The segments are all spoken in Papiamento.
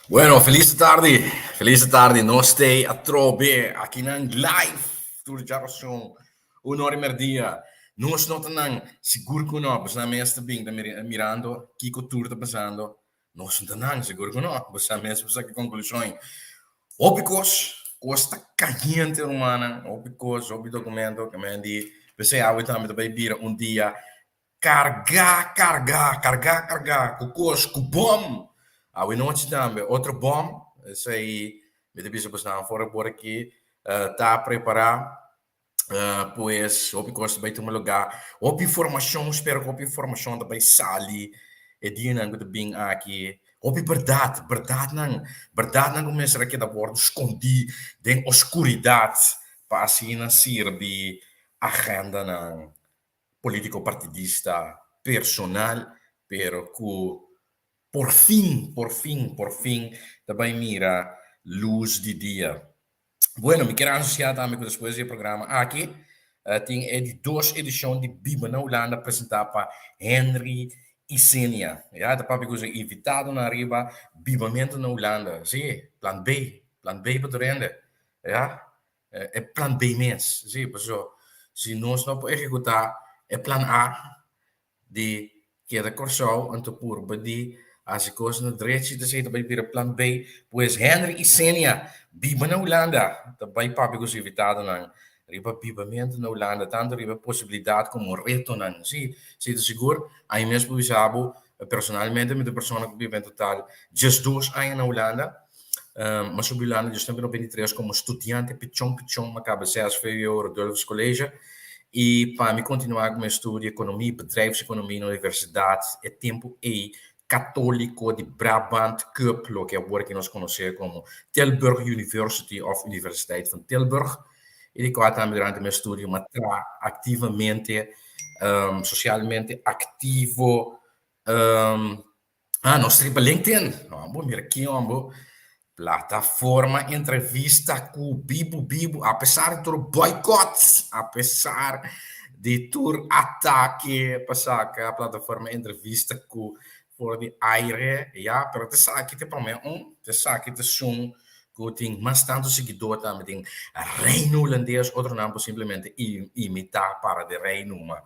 Bueno, felis tardi, felis tardi. Nos ta atrobe aki nan live tur djarason, un ora i merdia. Nos no ta nan, sigur ku no, boso mes ta bin ta mirando kiko tur ta pasando. Nos no ta nan, sigur ku no, boso mes por saka konklushon. Hopi kos, kos ta kayente rumannan, hopi kos, hopi dokumento, ke men di p'esei awe tambe ta bai bira un dia Kargá, kargá, kargá, kargá ku kos, ku bòm. Awe nochi tambe otro bòm, esei mi ta bisa bosnan for awor aki ta prepará. Pues hopi kos ta bai tuma lugá, hopi informashon, spero ku hopi informashon ta bai sali e dianan ku ta bin aki. Hopi bèrdat, bèrdatnan, bèrdatnan ku mester a keda wòrdu skondí den oskuridat pa asina sirbi agendanan politico partidista personal pero cu por fin, por fin, por fin ta bay mira luz di dia. Bueno, mi kier anuncia tambe cu despues di e programa aki tin e di dos edicion di Biba na Hulanda presenta pa Henry Isenia. Ya, ta papia cu su invitadonan ariba bibamento na Hulanda. Si, plan B, plan B pa tur hende. Ya. E plan B mes, si, pasobra si nos no por ehekutá e plan A di keda Kòrsou anto purba di hasi kos na drechi ta esei ta bai bira plan B. Pues Henry i Senia biba na Hulanda ta bai papia ku su invitadonan riba bibamentu na Hulanda tantu riba posibilidat komo retonan. Si, si ta sigur ami mes por bisa bo personalmente mi ta un persona ku biba en total diesdos aña na Hulanda. M'a subi Hulanda dies nuebe 93 komo studiante pichon pichon m'a kaba zes vwo Rudolfus College i pa mi kontinuá ku mi estudio ekonomia, bedrijfseconomie na universidat e tempu ei Katóliko di Brabant Cup, loke awor aki nos konosé komo Tilburg University òf Universiteit van Tilburg i di kua tambe durante mi estudio m'a traha aktivamente sosialmente aktivo. Ah, nos ta riba LinkedIn. Hombo, mira ki hombo. Plataforma entrevista ku bibu bibu, apesar di tur boycott, apesar di tur atake pa saka plataforma entrevista ku for di aire, ya, pero te saki te prome un, te saki te sun ku tin mas tantu siguidor tambe den Reino Hulandes, otronan por simplemente imita para de Reino, ma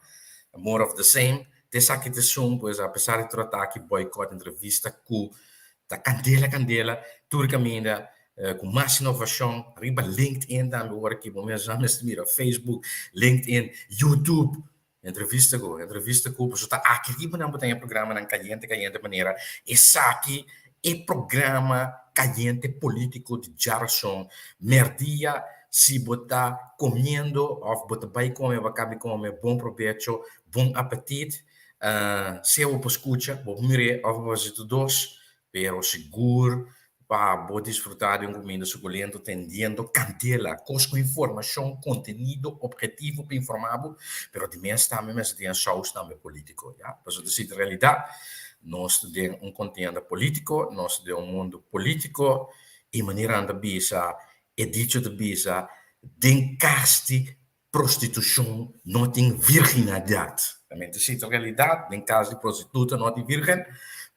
more of the same. Ta esaki ta esun, pues apesar di tur atake, boycott, entrevista ku ta kandela kandela tur kaminda ku mas inovashon riba LinkedIn tambe ora ki bo mes a mester mira Facebook, LinkedIn, YouTube, entrevista ku entrevista ku pasobra ta aki riba nan bo ta haña programanan kayente kayente manera esaki e programa kayente politiko di djarason merdia si bo ta komiendo òf bo ta bai kome bo a kaba di kome bon probecho. Bon apetit, sea bo por skucha, bo por mir'é òf bo por hasi tur dos, pero sigur pa bo disfrutá di un kuminda sukulento tendiendo kandela, kos ku informashon, kontenido ophetivo pa informá bo, pero di mes tambe mester tin e sous tambe polítiko, ya. Pasobra ta sinti realidat, nos ta den un kontienda polítiko, nos ta den un mundu polítiko i manera nan ta bisa, e dicho ta bisa, den kas di Prostitushon no tin virginadad. Tambe ta sita realidad, den cas di prostituta no tin virgen,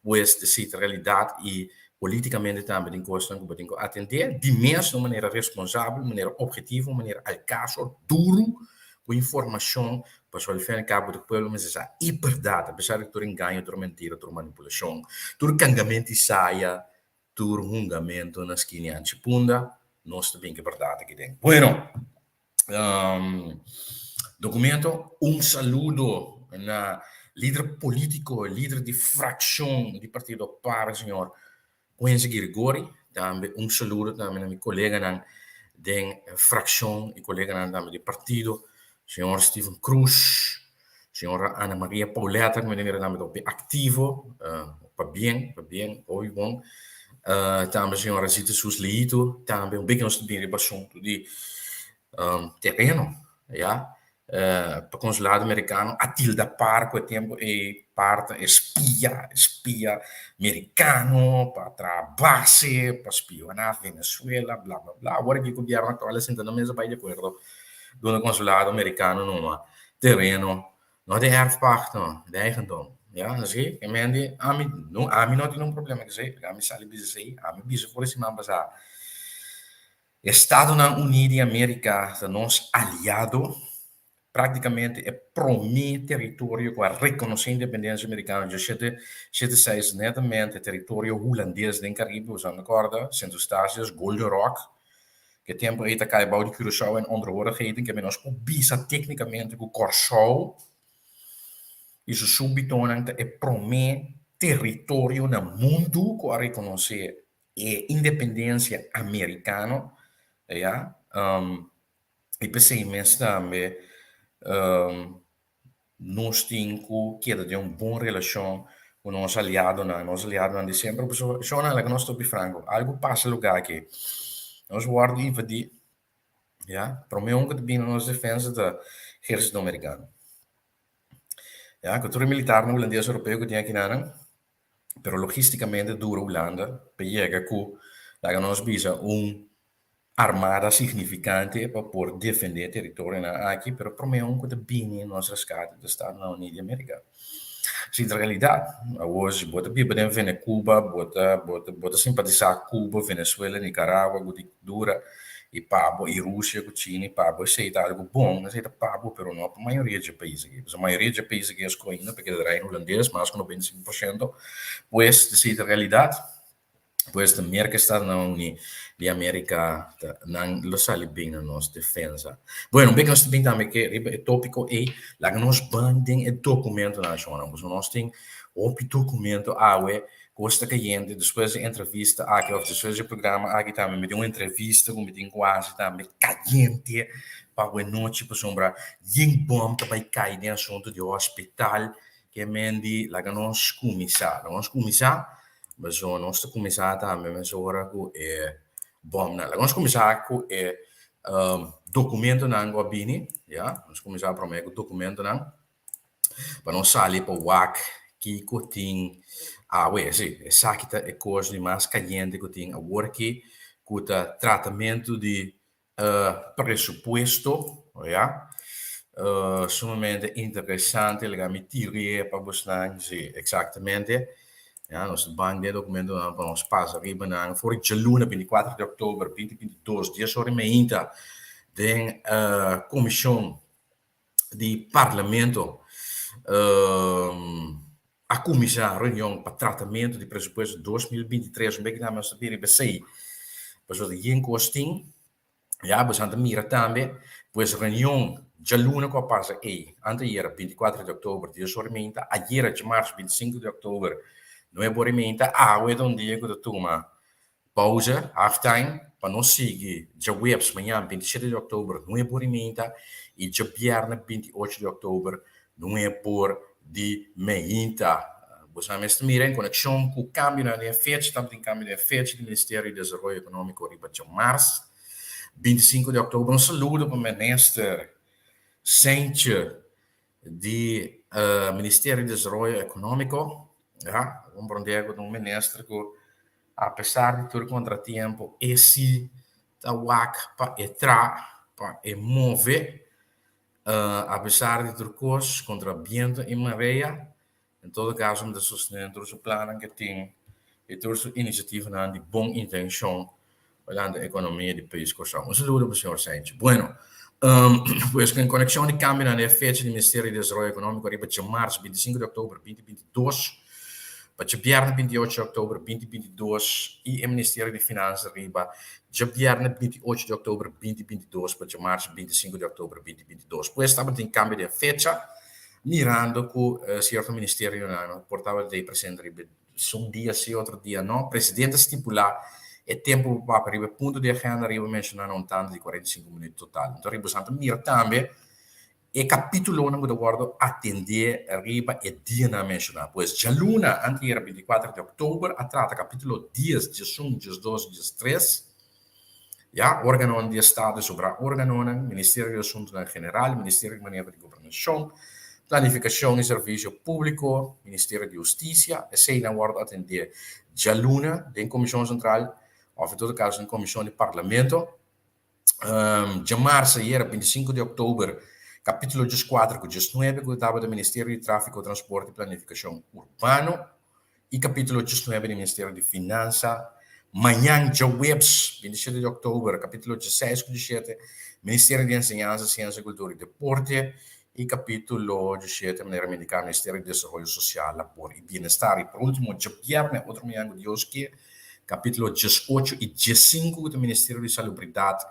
pues ta sita realidad y politicamente tambe tin cosnan cu bo tin cu atende di mes na un manera responsabel, un manera objetivo, un manera al caso, duro, cu informacion, pasobra al fin y al cabo di pueblo mester sa e berdad, apesar di tur engaño, tur mentira, tur manipulacion, tur cangamento y saya, tur hungamento na skina anchi punda, nos ta bin cu e berdad aki den. Bueno! Documento, un saludo na lider politico, lider di fraccion di partido par, señor Quincy Girigori. Tambe un saludo tambe na mi coleganan den fraccion y coleganan tambe di partido, señor Steven Cruz, señora Ana Maria Pauletta, cu mi ta mira tambe ta hopi activo, pabien, pabien, hopi bon. Tambe señora Zita Sus Leito, tambe un biki nos ta bin riba asuntu di tereno, ya. Pa consulado mericano a tilda par cu e tempo ey par ta espia, espia mericano pa traha base, pa spiona Venezuela, bla bla bla. Awor aki gobierno actual a sinta na mesa bay di acuerdo duna consulado mericano numa tereno, no di erfpacht no, di eigendom. Ya, así, ke men di, ami no, ami no tin un problema ku esei, ami sali bisa esei, ami bisa for di siman pasá. Estadonan Uní di Amérika ta nos aliado, práktikamente e promé teritorio ku a rekonosé independensia merikano dje shete shete seis netamente teritorio hulandes den Karibe, usando kòrda, Sint Eustatius, Golden Rock, ke tempu ei ta kai bou di Curaçao en onderhorigheden, ke nos por bisa téknikamente ku Kòrsou i su súbditonan ta e promé teritorio na mundu ku a rekonosé e independensia amerikano, ya, i p'esei mes tambe nos tin ku keda den un bon relashon ku nos aliadonan, nos aliadonan di semper, pasobra shownan laga nos ta hopi franko, algu pasa lugá aki, nos wòrdu invadí, ya, promé un ku ta bini na nos defensa ta ehérsito amerikano, ya, ku tur e militarnan hulandes europeo ku tin akinanan. Pero logísticamente dura Hulanda pa yega cu, laga nos bisa, un armada significante pa por defende e territorionan aki, pero prome un cu ta bini nos rescate ta Estadonan Uní di America. Si en realidad, awor si bo ta biba den Venecuba, bo ta bo ta bo ta simpatisa Cuba, Venezuela, Nicaragua cu dictadura y pa bo y Rusia cu China y pa bo esey ta algo bon, esey ta pa bo pero no pa mayoria dje pais aki. Pasobra mayoria dje pais aki a scoge ainda pa keda Reino Hulandes, mas cu 95%, pues esey ta realidad. Pues ta Merca Estadonan Uní di America ta nan lo sali bin na nos defensa. Bueno, un bek nos ta bin tambe ke riba e topico ey, laga nos ban den e documentonan shonnan, pasobra nos tin hopi documento awe. Kos ta kayente despues di entrevista aki of despues di e programa aki tambe mi tin un entrevista ku mi tin ku hasi tambe kayente pa awe nochi pasobra yen bòm ta bai kai den asuntu di hospital ke men di laga nos kuminsá laga nos kuminsá pasobra nos ta kuminsá tambe mesora ku e bòmnan laga nos kuminsá ku e dokumentonan ku a bini ya nos kuminsá promé ku dokumentonan. Pa nos sali pa wak kiko tin awe. Sí, esaki ta e kos di mas kayente ku tin awor aki, ku ta tratamentu di presupuesto, ya. Sumamente interesante, laga mi tiri'e pa bosnan, sí, eksaktamente. Ya, nos ta ban den e dokumentonan pa nos pasa riba nan. For di djaluna 24 di òktober 2022, 10 ora i meinta den komishon di Parlamento a kuminsá reunion pa tratamentu di presupuesto 2023. Un beki tambe nos ta bira riba esei, pasobra ta yen kos tin. Ya, boso ta mira tambe, pues reunion djaluna ku a pasa ei, anteayera 24 di òktober 10 ora i meinta, ayera djamars 25 di òktober 9 ora i meinta, awe ta un dia ku ta tuma Pausa, half time, pa nos sigui djaweps mañan 27 di òktober nuebe or i meinta i djabièrnè 28 di òktober nuebe or di meinta. Bo sa mester mira en konekshon ku kambionan den e fecha, tabatin kambio den e fecha di Ministerio di Desaroyo Ekonómiko riba djamars 25 di òktober. Un saludo pa Minister Seintje di Ministerio di Desaroyo Ekonómiko. Ya, komprondé ku ta un minister ku apesar di tur kontratiempo e si ta wak pa e tra, pa e move, apesar di tur kos kontra biento i marea. En todo kaso mi ta sostené tur su plannan ke tin i tur su inisiativanan di bon intenshon pa lanta ekonomia di pais Kòrsou. Un saludo pa señor Sainchi. Bueno, pues ku en konekshon di kambionan den e fecha di Ministerio di Desaroyo Ekonómiko riba djamars 25 di òktober 2022 pa djabièrnè 28 di òktober 2022 i e Ministerio di Finansa riba djabièrnè 28 di òktober 2022 pa djamars 25 di òktober 2022. Pues tabatin kambio den fecha mirando ku sierto ministerionan por tabata ei presente riba un dia si otro dia no. Presidente a stipulá e tempu pa papia riba e punto di agenda riba menshoná na un tanda di 45 minüt total. Enton riba esnan ta mira tambe e kapítulonan ku ta wòrdu atendé riba e dianan menshoná. Pues djaluna antier 24 di òktober a trata kapítulo 10, 11, 12, 13. Ya, órganonan di estado i sobrá órganonan, Ministerio di Asuntunan General, Ministerio di Maneho di Gobernashon, Planifikashon i Servisio Públiko, Ministerio di Hustisia. Eseinan wòrdu atendé djaluna den Komishon Sentral òf en todo kaso den Komishon di Parlamento. Djamars ayera 25 di òktober. Kapítulo 14 ku 19 ku tabata Ministerio di Tráfiko, Transporte i Planifikashon Urbano i kapítulo 19 di Ministerio di Finansa. Mañan djaweps, 27 di òktober, kapítulo 16 ku 17, Ministerio di Enseñansa, Siensia, Kultura i Deporte i kapítulo 17, manera mi indiká, Ministerio di Desaroyo Sosial, Labor i Bienestar. I por último, djabièrnè, otro mañan ku Dios ke, kapítulo 18 i 15 ku ta Ministerio di Salubridat,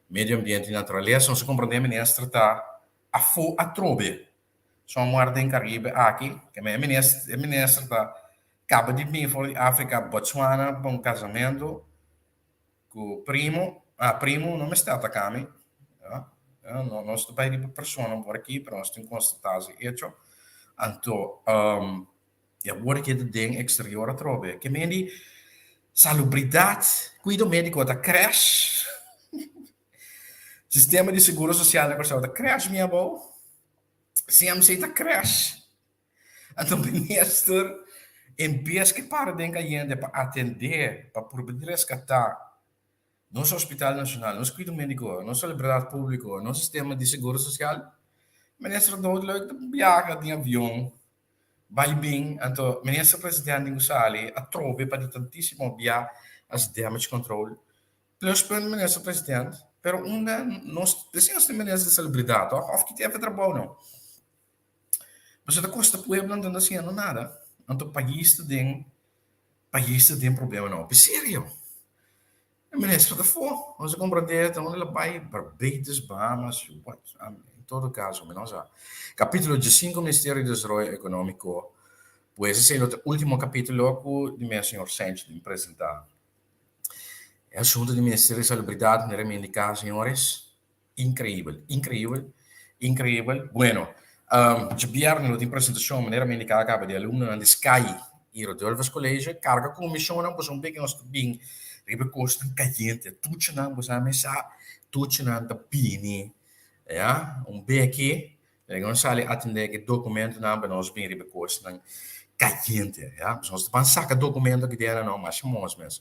Medio Ambiente i Naturalesa. Nos a komprondé minister ta afó atrobe. Son muerte den Caribe aki, ke men e minister, e minister ta kaba di bin for di Afrika, Botswana pa un kasamentu ku primo, ah primo no mester ataka mi, ya, ya, no nos ta bai riba persona por aki, pero nos tin konstatá si echo. Anto, e awor ke ta den eksterior atrobe, ke men di salubridat, kuido médiko ta crash. Sistema di seguro sosial na Kòrsou ta crash mi abou. CMC ta crash. Anto minister en bes ke para den kayente pa atendé, pa purba di reskatá nos hospital nashonal, nos kuido médiko, nos salubridat públiko, nos sistema di seguro sosial, minister doodleuk ta biaha den avion bai bin. Anto minister presidente tin ku sali atrobe pa di tantísimo bia hasi damage control. Pluspunt minister president, pero unda nos desi nos tin minister di salubridad toch? Of ki tefe trabou no? Pasobra ta kosta pueblo anto no ta haciendo nada. Anto pais ta den pais ta den problema no. Hopi serio. E minister ta afo. Nos a comprende ta unda el a bay, Barbados, Bahamas, what? En todo caso mi no sa. Capitulo diesinco Ministerio di Desaroyo Economico. Pues esey lo ta ultimo capitulo cu di mes señor Sanchez tin presenta. E asunto di Ministerio di Salubridat, manera mi indiká, señores, inkreibel, inkreibel, inkreibel. Bueno, djabièrnè lo tin presentashon, manera mi indiká kaba, di alumnonan di Sky i Rodolphus College. Karga komishonnan pasobra un bek nos ta bin riba e kosnan kayente. Tuchanan, bo sa mi sa, tuchanan ta bini, ya, un beki. Laga nos sali atendé ku e dokumentonan pa nos bin riba e kosnan kayente, ya. Pasobra nos ta ban saka dokumento aki den no masha mos mes.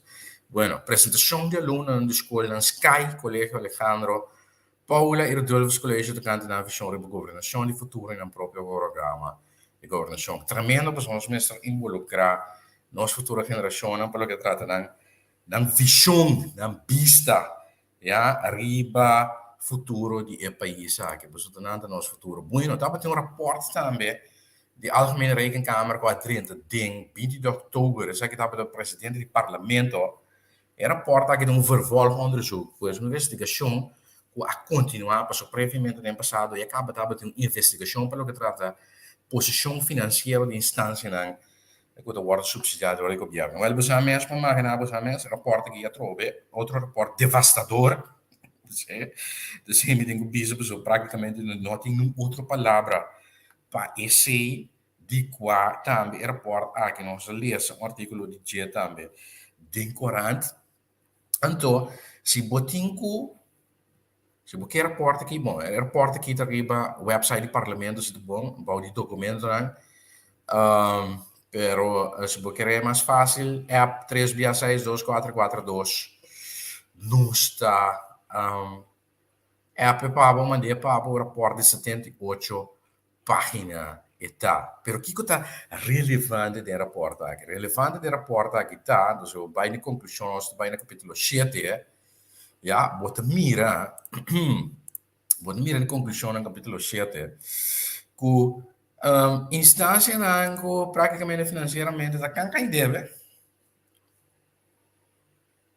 Bueno, presentashon di alumnonan di skolnan Sky, Colegio Alejandro, Paula i Rodolphus Colegio tokante nan vishon riba gobernashon di futuro i nan propio programa di gobernashon. Tremendo pasobra nos mester involukrá nos futuro generashonnan pa loke ta trata nan nan vishon, nan bista Ya riba futuro di e pais aki, pasobra nan ta nos futuro. Bueno, tabatin un raport tambe di Algemene Rekenkamer ku a drenta den binti di òktober, esaki tabata presidente di parlamento. E raport aki ta un vervolgonderzoek, pues un investigashon ku a kontinuá pasobra previamente den pasado ya kaba tabatin un investigashon pa loke trata posishon finansiero di instansianan ku ta wòrdu supsidiá dor di gobièrnu. Wèl, bo sa mes, por imaginá bo sa mes, rapòrt aki atrobe, otro rapòrt devastador, esei mi tin ku bisa pasobra práktikamente no tin niun otro palabra pa esei di kua tambe e rapòrt aki nos a lesa un artíkulo di dje tambe den korant. Anto, si bo tin ku Si bo kier raport aki, bon, e raport aki ta riba website di parlamento si ta bon, bou di dokumentonan. Pero si bo kere mas fásil, app tres bia seis dos kuater kuater dos. Nos ta app e pa bo, mand'é pa bo raport di 78 página e ta. Pero kiko ta relevante den e raport aki? Relevante den e raport aki ta, dus bo bai na konklushon, nos ta bai na kapítulo shete, ya, bo ta mira, bo ta mira na konklushon na kapítulo shete, ku instansianan ku práktikamente finansieramente ta kan kai debe,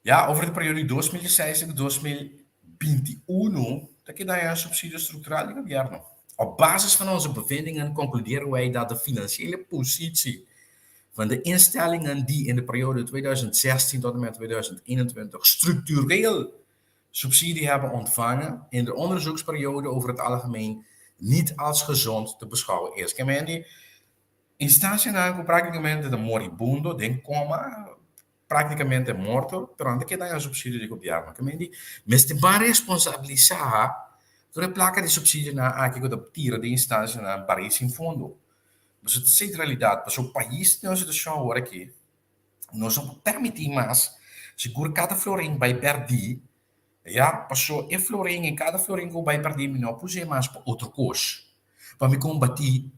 Ya, over di periodo di 2016 te 2021 ta keda haña subsidio structural di gobierno. Op basis van onze bevindingen concluderen wij dat de financiële positie van de instellingen die in de periode 2016 tot en met 2021 structureel subsidie hebben ontvangen in de onderzoeksperiode over het algemeen niet als gezond te beschouwen is. Ke men di instancianan ku práktikamente ta moribundo, den koma, Práktikamente morto, pero nan ta keda haña supsidio di gobièrnu. Ke men di, mester ban responsabilisá tur e plaka di supsidionan aki ku ta tira den instansianan barí sin fondo. Pasobra ta esei realidat, pasobra pais ta den un situashon awor aki, nos no por permití mas, sigur kada florin bai pèrdí. Ya, paso e florin e kada florin ku bai pèrdí mi no por us'é mas pa otro kos. Pa mi kombatí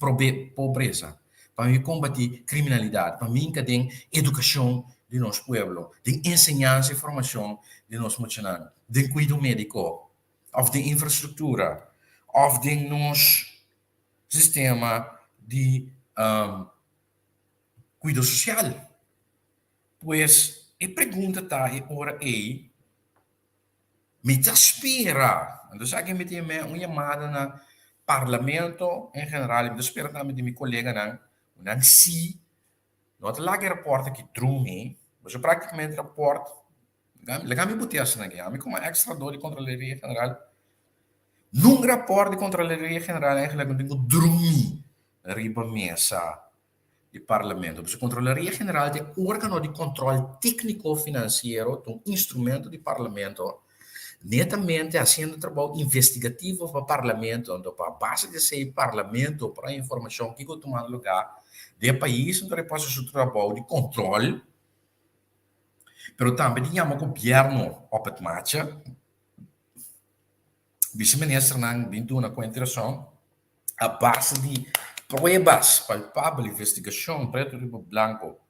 pobresa, pa mi kombatí kriminalidat, pa mi hinka den edukashon di nos pueblo, den enseñansa i formashon di nos muchanan, den kuido médiko, òf den infrastruktura, òf den nos sistema di kuido sosial. Pues e pregunta ta e ora ei, Mi ta spera, anto esaki mi tin un yamada na Parlamento en general y mi ta spera tambe di mi coleganan cu nan si no ta laga e rapport aki drumi, pasobra practicamente rapport, laga mi botea asina aki, ami como ex trahador di Contraloria General, nun rapport di Contraloria General eigenlijk no tin cu drumi riba mesa di Parlamento. Pasobra Kontrolaria General ta e órgano di kòntròl tékniko finansiero, ta un instrumento di Parlamento, netamente hasiendo trabou investigativo pa Parlamento. Anto pa base di esei Parlamento por haña informashon kiko ta tumando lugá den e pais, anto e por hasi su trabou di kòntròl, pero tambe di yama gobièrnu op het matje. Viseministernan bin duna kuenta i rason a base di pruebas palpabel, investigashon pretu riba blanko,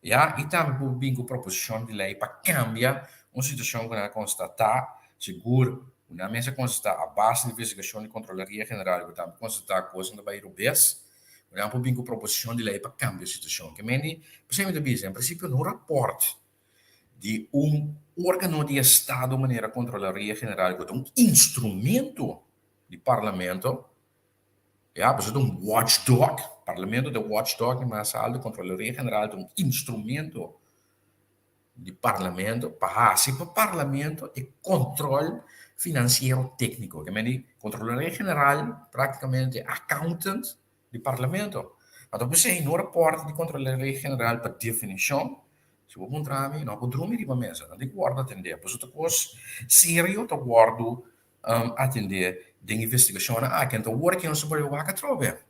ya, i tambe por bin ku proposishon di lei pa kambia un situashon ku nan a konstatá, sigur ku nan mes a konstatá a base di investigashon di Kontrolaria General ku tambe konstatá kosnan ta bai robes, ku nan por bin ku proposishon di lei pa kambia e situashon. Ke men di, p'esei mi ta bisa, en prinsipio no rapòrt di un órgano di estado manera Kontrolaria General ku ta un instrumento di Parlamento, ya, pasobra ta un watchdog, Parlamento ta e watchdog di mas alto, Kontrolaria General ta un instrumento di Parlamento pa hasi pa Parlamento e kontrol finansiero tékniko. Ke men di Kontrolaria General práktikamente e accountant di Parlamento. Anto p'esei no rapòrt di Kontrolaria General pa definishon, si bo puntra mi, no por drumi riba mesa, nan tin ku wòrdu atendé, pasobra ta kos serio ta wòrdu atendé den investigashonnan aki. Anto awor aki nos ta bolbe wak atrobe.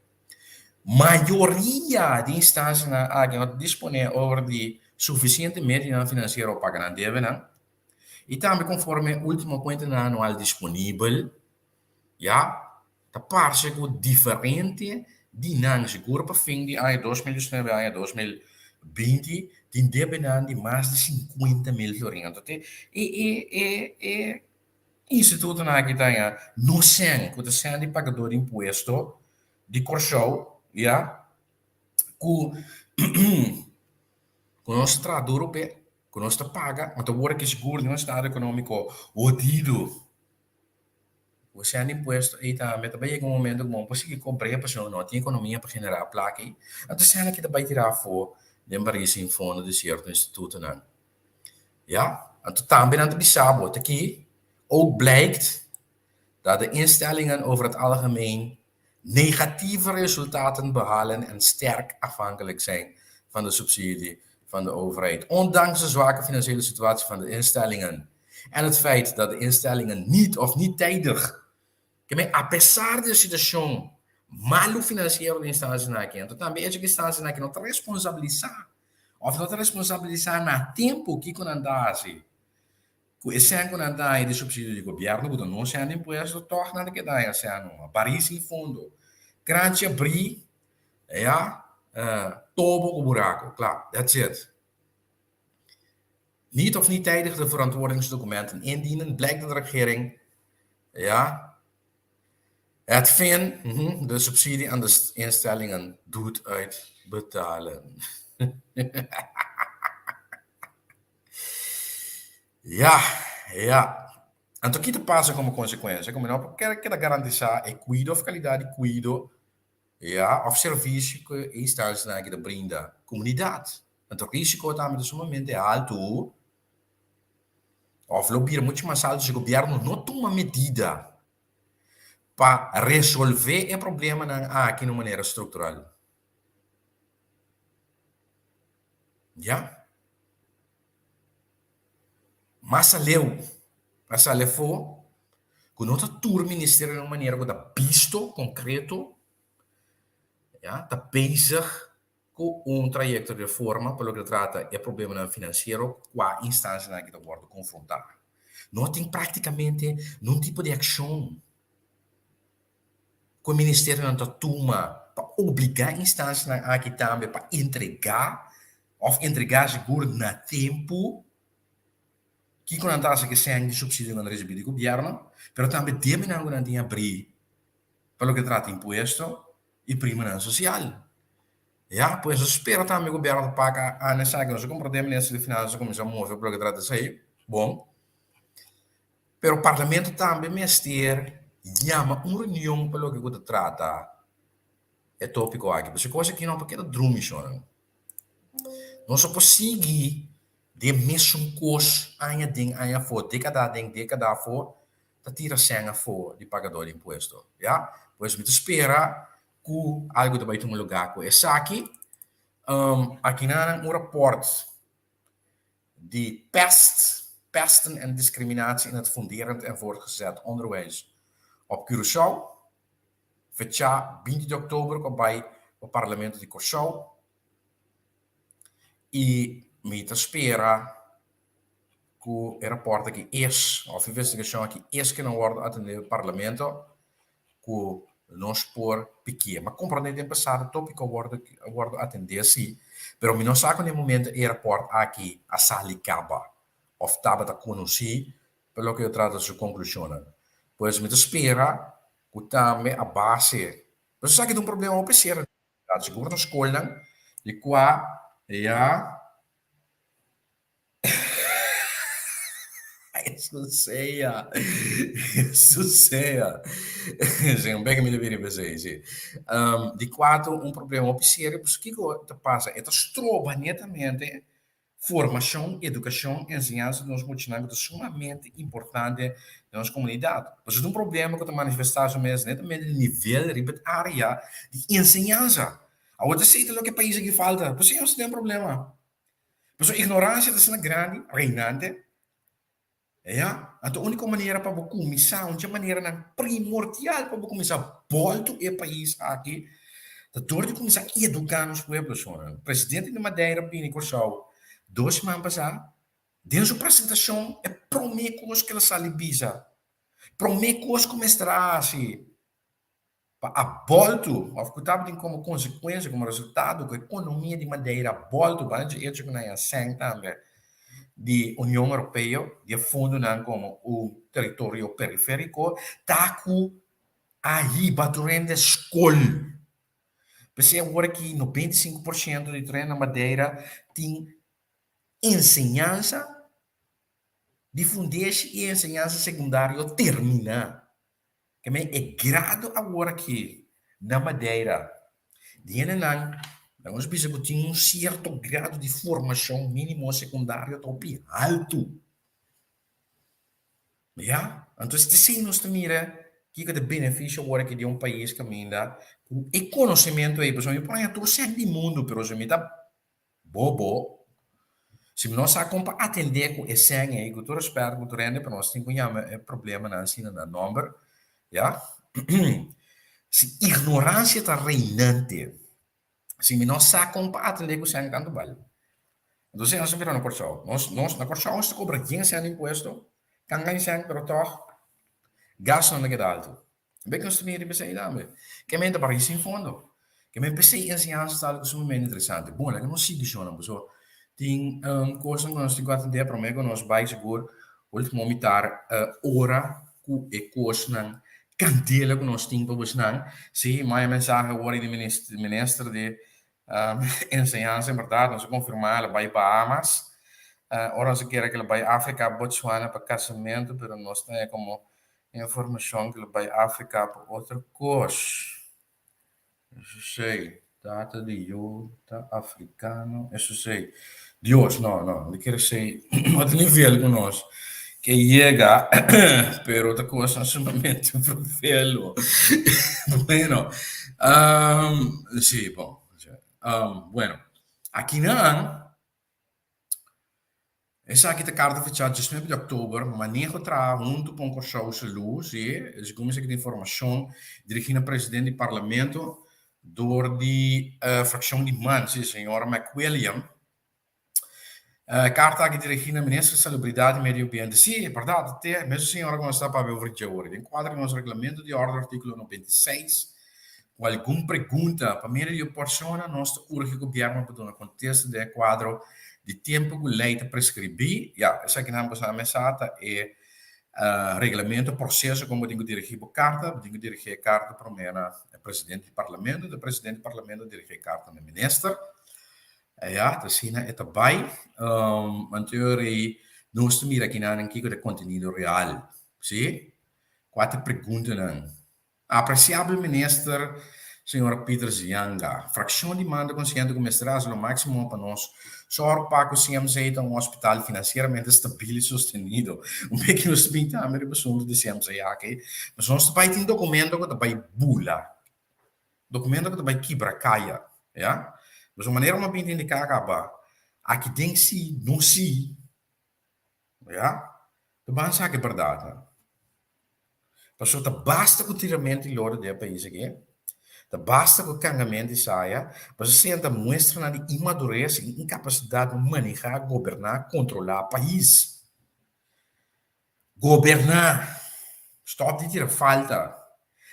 Mayoria di instansianan aki no ta disponé over di sufisiente medionan finansiero pa paga nan debenan i tambe konforme último kuentanan anual disponibel, ya, ta parse ku diferente di nan, sigur pa fin di aña 2019 aña 2020, tin debenan di mas di 50.000 florin. Anto te e e e e Institutonan aki ta haña no sèn ku ta sèn di pagadó di impuesto di Kòrsou, ya, ku ku nos ta traha duru p'e, ku nos ta paga, anto awor aki sigur den un estado ekonómiko hodidu, ku e sèn di impuesto ei tambe ta bai yega un momento ku bo no por sigui kobr'é pasobra no tin ekonomia pa generá plaka ei, anto sèn aki ta bai tirá afó den barí sin fondo di sierto institutonan. Ja, anto tambe nan ta bisa bo ta ki ook blijkt dat de instellingen over het algemeen negatieve resultaten behalen en sterk afhankelijk zijn van de subsidie van de overheid. Ondanks de zwakke financiële situatie van de instellingen en het feit dat de instellingen niet of niet tijdig Ke men apesar di e situashon malu finansiero di instansianan aki, anto tambe echo ku instansianan aki no ta responsabilisá òf no ta responsabilisá na tempu kiko nan ta hasi ku e sèn ku nan ta haña di supsidio di gobièrnu ku ta no sèn di impuesto tòg nan ta keda haña sèn numa. Barí sin fondo. Kranchi abrí, ya, tobo ku buraku. Kla, that's it. Niet of niet tijdig de verantwoordingsdocumenten indienen, blijkt dat de regering, ja, het fin, de subsidie aan de instellingen doet uitbetalen. Ja, ja. Anto ki ta pasa komo konsekuensia? Komo no por keda garantisá e kuido òf kalidat di kuido, ja, òf servisio ku e instansianan aki ta brinda komunidat. Anto risiko tambe ta sumamente haltu òf lo bira muchu mas haltu si gobièrnu no tuma medida pa resolvé e problemanan aki na un manera struktural. Ya. Mas aleu a sali afó ku no ta tur ministerio na un manera ku ta bisto konkreto, ya, ta bezig ku un trayekto di reforma pa loke ta trata e problemanan finansiero kua instansianan aki ta wòrdu konfrontá. No tin práktikamente nun tipo di akshon ku e ministerionan ta tuma pa obligá instansianan aki tambe pa entregá òf entregá sigur na tempu kiko nan ta hasi ku e sèn di supsidio ku nan ta risibí di gobièrnu, pero tambe debenan ku nan tin abrí pa loke trata impuesto i primanan sosial. Ya, pues nos spera tambe gobièrnu ta paga ana esaki. Nos a komprondé minister di Finansa a kuminsá move pa loke trata esei. Bon. Pero parlamento tambe mester yama un reunion pa loke ku ta trata e tópiko aki. Pasobra e kos aki no por keda drumi shornan. Nos a por sigui den mesun kos aña den aña afó, dékada den dékada afó, ta tira sèn afó di pagadó di impuesto. Ya, pues mi ta spera ku algu ta bai tuma lugá ku esaki. Akinan un rapòrt di pest, pesten en discriminatie in het funderend en voortgezet onderwijs op Curaçao, fechá binti di òktober ku a bai pa Parlamento di Kòrsou i mi ta spera ku e rapòrt aki es, òf investigashon aki es ke nan wòrdu atendé pa Parlamento ku nos por pikia. Mi a komprondé den pasado tópiko a wòrdu a wòrdu atendé si, pero mi no sa ku na e momento e rapòrt aki a sali kaba òf tabata konosí pa loke ta trata su konklushonnan. Pues mi ta spera ku tambe a base, pasobra esaki ta un problema hopi serio. Sigur na skolnan di kua ya Eso sea, eso sea. Sí, un beke mi ta bini p'esei, sí. Di kua ta un problema hopi serio, pasobra kiko ta pasa? E ta stroba netamente Formacion, educacion, enseñansa di nos muchanan cu ta sumamente importante den nos comunidad. Pasobra ta un problema cu ta manifesta su mes netamente di nivel riba e area di enseñansa. Awor ta esey ta loke e pais aki falta. Pasobra nos ta den problema. Pasobra ignorancia ta asina grandi, reinante. Ya, anto úniko manera pa bo kuminsá, un dje maneranan primordial pa bo kuminsá bòltu e pais aki ta dor di kuminsá eduká nos pueblo. Shornan, presidente di Madeira bini Kòrsou dos siman pasá, den su presentashon e promé kos ku el a sali bisa, promé kos ku mester a hasi pa a bòltu òf ku tabatin komo konsekuensia, komo resultado ku ekonomia di Madeira a bòltu banda dje echo ku nan a sèn tambe di Union Europeo, di e fondonan komo un teritorio perifériko, ta ku a hiba tur hende skol. P'esei awor aki 95% di tur hende na Madeira tin enseñansa di fundeshi i enseñansa sekundario terminá. Ke men e grado awor aki na Madeira di hendenan, laga nos bisa ku tin un sierto grado di formashon mínimo sekundario ta hopi haltu. Ya, anto esei nos ta mira kiko ta benefisio awor aki di un pais kaminda ku e konosementu ei, pasobra mi por haña tur sèn di mundu pero si mi ta Bobo, Si mi no sa kon pa atendé ku e sèn ei, ku tur rèspèt ku tur hende, pero nos tin ku yama e problemanan asina na nòmber, ya. Si ignoransia ta reinante, si mi no sa kon pa atendé ku sèn tantu bal. Entonces nos a bira na Kòrsou. Nos, nos, na Kòrsou nos ta kobra yen sèn di impuesto, kan haña sèn, pero tòg gastunan ta keda altu. Be ku nos ta mira p'esei tambe. Ke men ta barri sin fondo. Ke men p'esei enseñansa ta algu sumamente interesante. Bon, laga nos sigui shonnan pasobra tin kosnan ku nos tin ku atendé promé ku nos bai sigur ultimo mitar ora ku e kosnan kandela ku nos tin pa bosnan. Sí, maya mensahe awor di minister di enseñansa en bèrdat nos a konfirmá el a bai Bahamas. Ora nos a kere ku el a bai Afrika, Botswana pa kasamentu pero nos ta haña komo Informacion cu lo bay Africa pa otro cos. Eso sey, tata di yu ta africano, eso sey. Dios, no, no, mi kier sey otro nivel cu nos ke yega, pero ta cosnan sumamente vervelo. Bueno, si, bon, bueno, akinan. Esaki ta karta fechá 19 di òktober, Maneho traha huntu pa un Kòrsou salú, sí, segun esaki ta informashon dirigí na president di Parlamento dor di frakshon di man, sí, señora McWilliam. Karta aki dirigí na Minister di Salubridat i Medio Ambiente. Sí, e bèrdat, te mesun señora ku nos ta papia over dje ora. Den kuadro di nos Reglamento di Orde artíkulo 96, ku algun pregunta pa medio di e persona nos ta urgi gobièrnu pa duna kontesta den e kuadro di tempu ku lei ta preskribí. Ya, esakinan bo sa mesa ta e reglamento, proseso kon bo tin ku dirigí bo karta. Bo tin ku dirigí e karta promé na e presidente di parlamento, e presidente di parlamento dirigí e karta na e minister. Ya, ta asina e ta bai. Anto rei nos ta mira kinan kiko ta e kontenido real. Si? Kua ta e preguntanan? Apresiabel Minister Señora Pieters Janga, Frakshon di Manda konsiente ku mester hasi lo máksimo pa nos sòrg pa ku CMC ta un hospital finansieramente stabil i sostenido. Un beki nos ta bin tambe riba asuntu di CMC aki, pasobra nos ta bai tin dokumento ku ta bai bula. Documento ku ta bai kibra kaya, ya. Pasobra manera ku mi a bin indiká kaba, aki den si no si, ya, ta ban sa ki bèrdat nan. Pasobra ta basta ku tiramento di lodo den e pais aki, ta basta ku kangamento di saya, pasobra esei ta muestranan di inmadures i inkapasidat pa manehá, goberná, kontrolá pais. Goberná! Stòp di tira falta.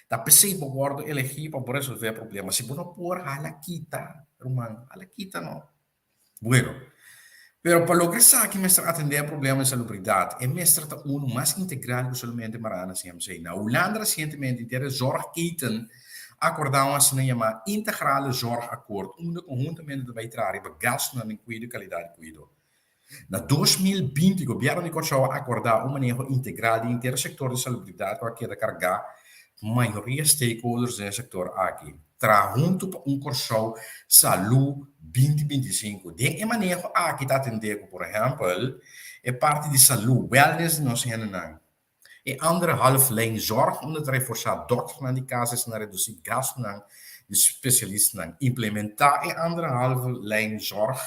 Ta p'esei bo wòrdu elegí pa bo resolvé problema. Si bo no por, hala kita, ruman. Hala kita no. Bueno, pero pa logra esaki mester atendé e problema di salubridat. E mester ta unu mas integral ku solamente mará na CMC. Na Hulanda resientemente henter e zorgketen a akordá un asina yamá Integrale Zorgakkoord, unda konhuntamente ta bai traha riba gastunan den kuido i kalidat di kuido. Na 2020 Gobièrnu di Kòrsou a akordá un maneho integral di henter sektor di salubridat ku a keda kargá ku mayoria stakeholders den e sektor aki. Traha huntu pa un Kòrsou salú 2025. Den e maneho aki ta atendé ku por ehèmpel e parti di salú, wellness di nos hendenan. E anderhalf lijn zorg unda ta reforsá dòkternan di kas esnan redusí gastunan di spesialistanan. Implementá e anderhalf lijn zorg,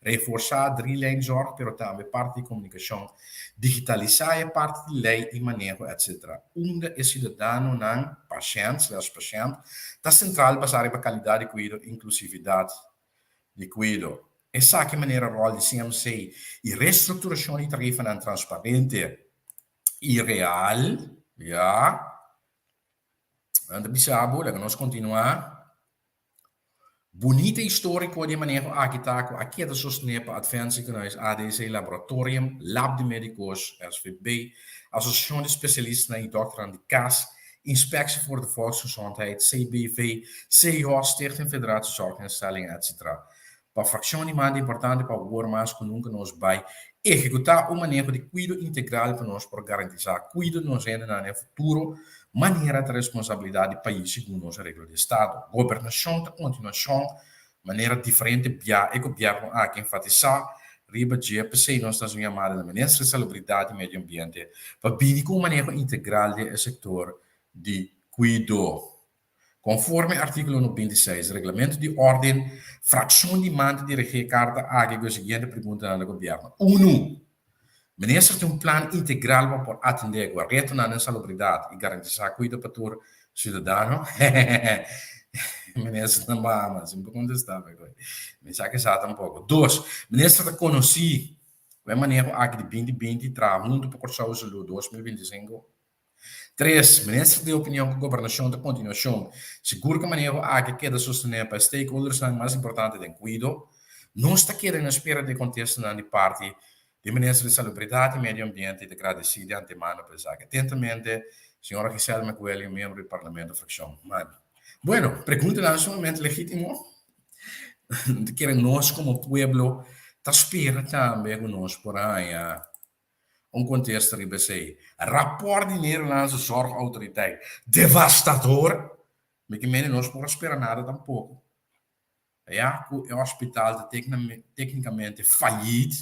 reforsá drie lijn zorg pero tambe parti di komunikashon, digitalisá e parti di lei i maneho etc. Unda e siudadanonan, pashènt slash pashènt, ta sentral basá riba kalidat di kuido, inklusividat di kuido. Esaki manera ròl di CMC i restrukturashon di tarifanan transparente i real, ya. Nan ta bisa bo, laga nos kontinuá. Bunita históriko di e maneho aki ta ku a keda sostené pa Advent Ziekenhuis, ADC, Laboratorium, Lab di Médikos, SVB, Asosiashon di Spesialistanan i Dòkternan di Kas, Inspectie voor de Volksgezondheid, CBV, CIHOS, Stichting Federatie Zorginstellingen, etc. Pa fraccion di manda importante pa awor mas cu nunca nos bay ehecuta un maneho di cuido integral pa nos por garantisa cuido di nos hendenan den futuro manera ta responsabilidad di pais segun nos areglo di estado. Gobernacion ta continuacion manera diferente bia e gobierno aki enfatisa riba dje p'esey nos ta haci un yamada na Minister di Salubridad y Medio Ambiente pa bini cu un maneho integral den e sector di cuido. Conforme articulo 96 Reglamento di Orden, fraccion di man ta dirigi e carta aki cu e siguiente preguntanan na Gobierno. Unu. Minister tin un plan integral pa por atendé ku e retonan den salubridat i garantisá kuido pa tur siudadano? Minister ta mama, sin por kontestá mi koe. Mi sa ke sa tampoko. Dos, Minister ta konosí ku e maneho aki di 2020 traha huntu pa Kòrsou Salú 2025? Tres, Minister di opinion ku gobernashon ta kontinuashon. Sigur ku maneho aki keda sostené pa e stakeholdersnan mas importante den kuido. Nos ta keda na espera di e kontestanan di parti di Minister di Salubridat i Medio Ambiente i ta gradesí di antemano pa esaki. Atentamente, Señora Giselle McWilliam, miembro di Parlamento, Frakshon man. Bueno, preguntanan sumamente legítimo. Ta kere nos komo pueblo ta spera tambe ku nos por haña Un kontesta riba esei. Rapòrt di Nederlandse Zorgautoriteit, Devastador! Mi ke mende nos por a spera nada tampoko. Ya ku e hospital ta teknikamente fayit.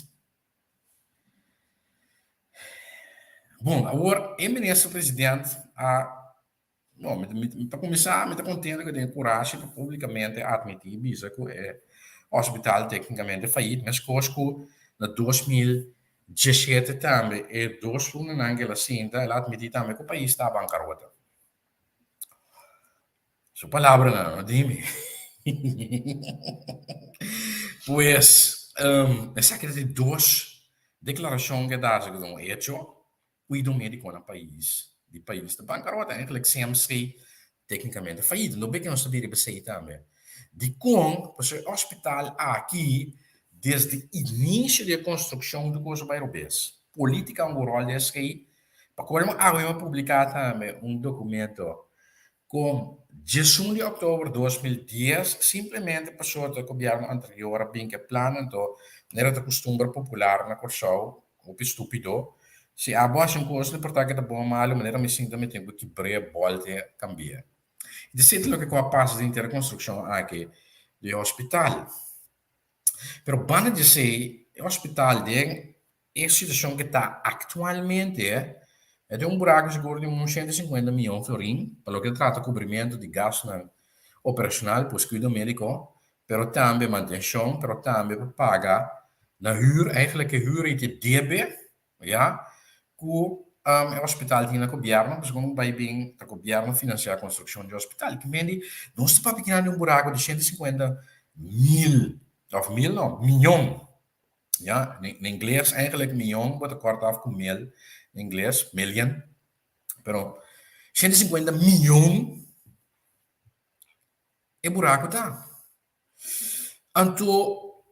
Bon, awor e minister president a No, mi, mi, pa kuminsá mi ta kontento ku e tin e kurashi pa públikamente atmití i bisa ku e hospital téknikamente fayit, meskos ku na 2017 tambe e dos lunanan ku el a sinta el a atmití tambe ku pais ta bankarota. Su palabranan, no di mi. Pues. Esaki ta di dos deklarashon ku e ta hasi ku ta un echo, kuido médiko na pais di pais ta bankarota. Eigenlijk CMC téknikamente fayito. No beke nos ta bira esei tambe. Dikon? Pasobra e hospital aki desde inisio di e konstrukshon tur kos a bai robes. Polítika un ròl den esei. Pa kolmo awe mi a publiká tambe un dokumento Kon 11 di òktober 2010 simplemente pasobra ta e gobièrnu anterior a bin ku e plan anto manera ta kustumber popular na Kòrsou, hopi stúpido, si abo hasi un kos no importá ke ta bon o malu manera mi sinta mi tin ku kibr'é bòlt'é kambi'é. I ta sinti loke ku a pasa den henter e konstrukshon aki di e hospital. Pero banda di esei e hospital den E situacion ke ta actualmente e den un buraco sigur di un 150 miyon florin pa loke ta trata cubrimento di gastonan operacional, pues cuido medico, pero tambe mantencion, pero tambe pa paga na huur, eigenlijk e huur ei te debe, ya, cu e hospital tin na gobierno, pasobra como bay bin ta gobierno financia construccion di hospital. Ki mende nos ta papia kinan di un buraco di 150 mil, of mil no, miyon. Ja, na ingles eigenlijk miyon bo ta kort af ku mil na ingles, million. Pero 150 miyon e buraku ta. Anto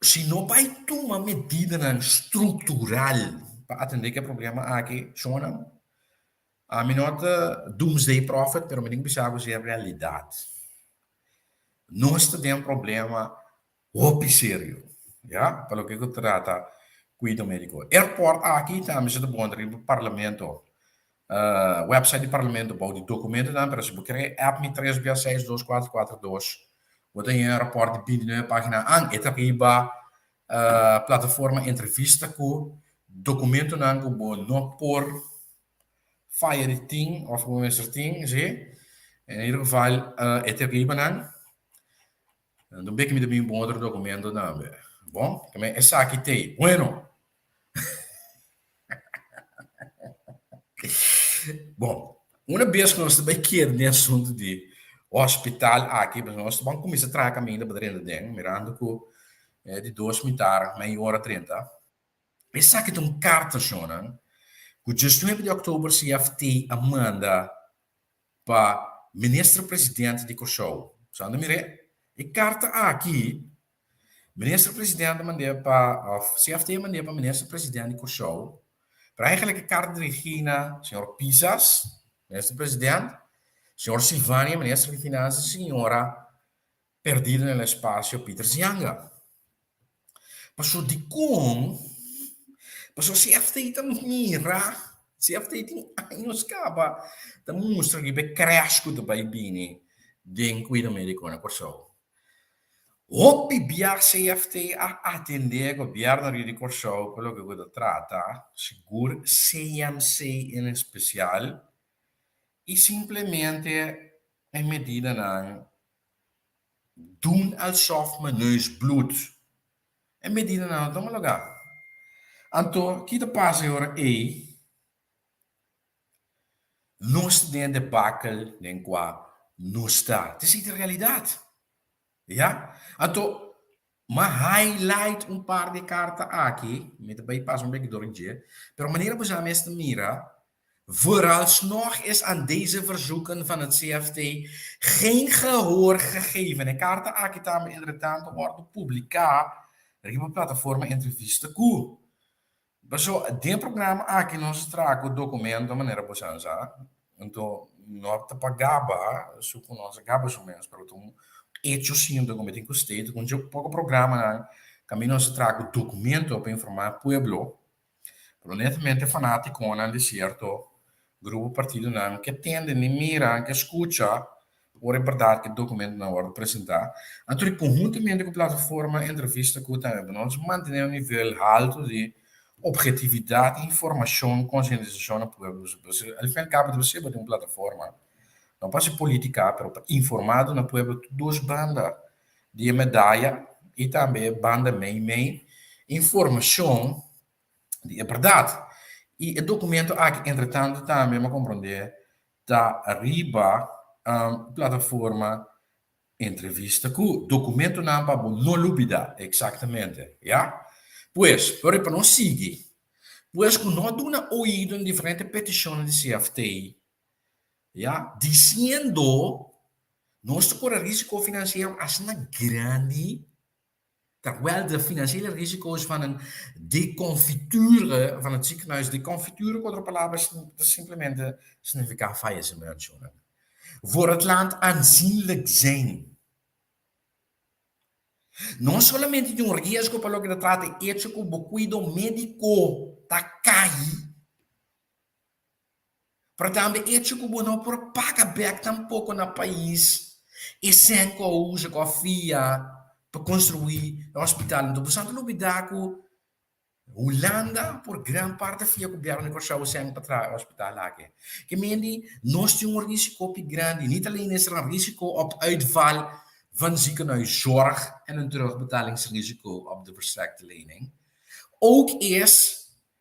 si no bai tuma medidanan struktural pa atendé ku e problema aki, shonnan, ami no ta doomsday prophet, pero mi tin ku bisa bo si e realidat. Nos ta den problema Hopi serio, ya, pa loke ku trata kuido médiko. E rapòrt aki tambe si ta bon riba parlamento, website di parlamento bou di dokumentonan, pero si bo kere app mi tres bia seis dos kuater kuater dos, bo ta haña e rapòrt di 29 página an. E ta riba plataforma entrevista ku dokumentonan ku bo no por faya di tin òf ku bo mester tin, si. En ieder geval e ta riba nan. Anto beki mi ta bin bon otro documento tambe. Bon, keme esaki t'ei. Bueno. Bon, una bes ku nos ta bai kere den asuntu di hospital aki, pasobra nos ta ban kuminsá traha kaminda pa drenta den, mirando ku di dos mitar mei ora drenta. Esaki ta un karta, shonnan, ku 19 di òktober CFT a manda pa Minister President di Kòrsou. Sa anda mir'é? E karta aki Minister President a mand'é pa, òf CFT a mand'é pa Minister President di Kòrsou, pero eigenlijk e karta dirigí na señor Pisas, Minister President, señor Silvania, Minister di Finansa, i señora Perdido en el espacio Pieter Zianga. Pasobra dikon? Pasobra CFT ta mira, CFT tin años kaba ta mustra riba e crash ku ta bai bini den kuido médiko na Kòrsou. Hopi bia CFT a atendé gobièrnu riba di Kòrsou pa loke ku ta trata, sigur CMC en espesial, i simplemente e medidanan Doen alsof mijn neus bloedt. E medidanan no tuma lugá. Anto, ki ta pasa e ora ei? Nos ta den e debakel den kua nos ta. Ta esei ta realidat. Ya. Anto, m'a highlight un par di e karta aki, mi ta bai pasa un beki dor dje, pero manera bo sa mes ta mira, Vooralsnog is aan deze verzoeken van het CFT geen gehoor gegeven. E karta aki tambe entretanto wòrdu publiká riba plataforma Entrevista Ku. Paso den programa aki nos a traha ku dokumento manera bo sa sa, anto no ta pa gaba su ku nos a gaba su mes, pero ta un hecho sinto ku mi tin ku state ku poko programanan kaminda nos a traha ku dokumento pa informá pueblo. Pero netamente fanátikonan di sierto grupo partidonan ke tende ni mira, ke skucha ora e bèrdat ke dokumentonan wòrdu presentá. Anto di konhuntamente ku plataforma entrevista ku tambe pa nos mantené un nivel haltu di ophetividat, informashon, konsientisashon na pueblo. Pasobra al fin al kabo ta sirbi di un plataforma no pa hasi polítika pero pa informá duna pueblo tur dos banda di e medaya i tambe e banda mei mei informashon di e bèrdat. I e dokumento aki entretantu tambe mi a komprondé ta riba plataforma Entrevista ku dokumentonan pa bo no lubida. Eksaktamente, ya. Pues, pero pa nos sigui, pues ku no a duna oido na diferente petishonnan di CFT, ya, disiendo nos ta kore risiko finansiero asina grandi, terwijl de financiële risico's van een deconfiture van het ziekenhuis, deconfiture, ku otro palabra, ta simplemente signifiká fallecimento, voor het land aanzienlijk zijn. No solamente tin un riesgo pa loke ta trata e echo ku bo kuido médiko ta kai, pero tambe echo ku bo no por paga bèk tampoko na pais e sèn ku a usa, ku a fia pa konstruí e hospital. Anto bo sa ta lubidá ku Hulanda por gran parte fia gobièrnu di Kòrsou sèn pa traha e hospital aki. Ke mende nos tin un risiko hopi grandi, niet alleen is er een risico op uitval van ziekenhuiszorg en een terugbetalingsrisico op de verstrekte lening, ook is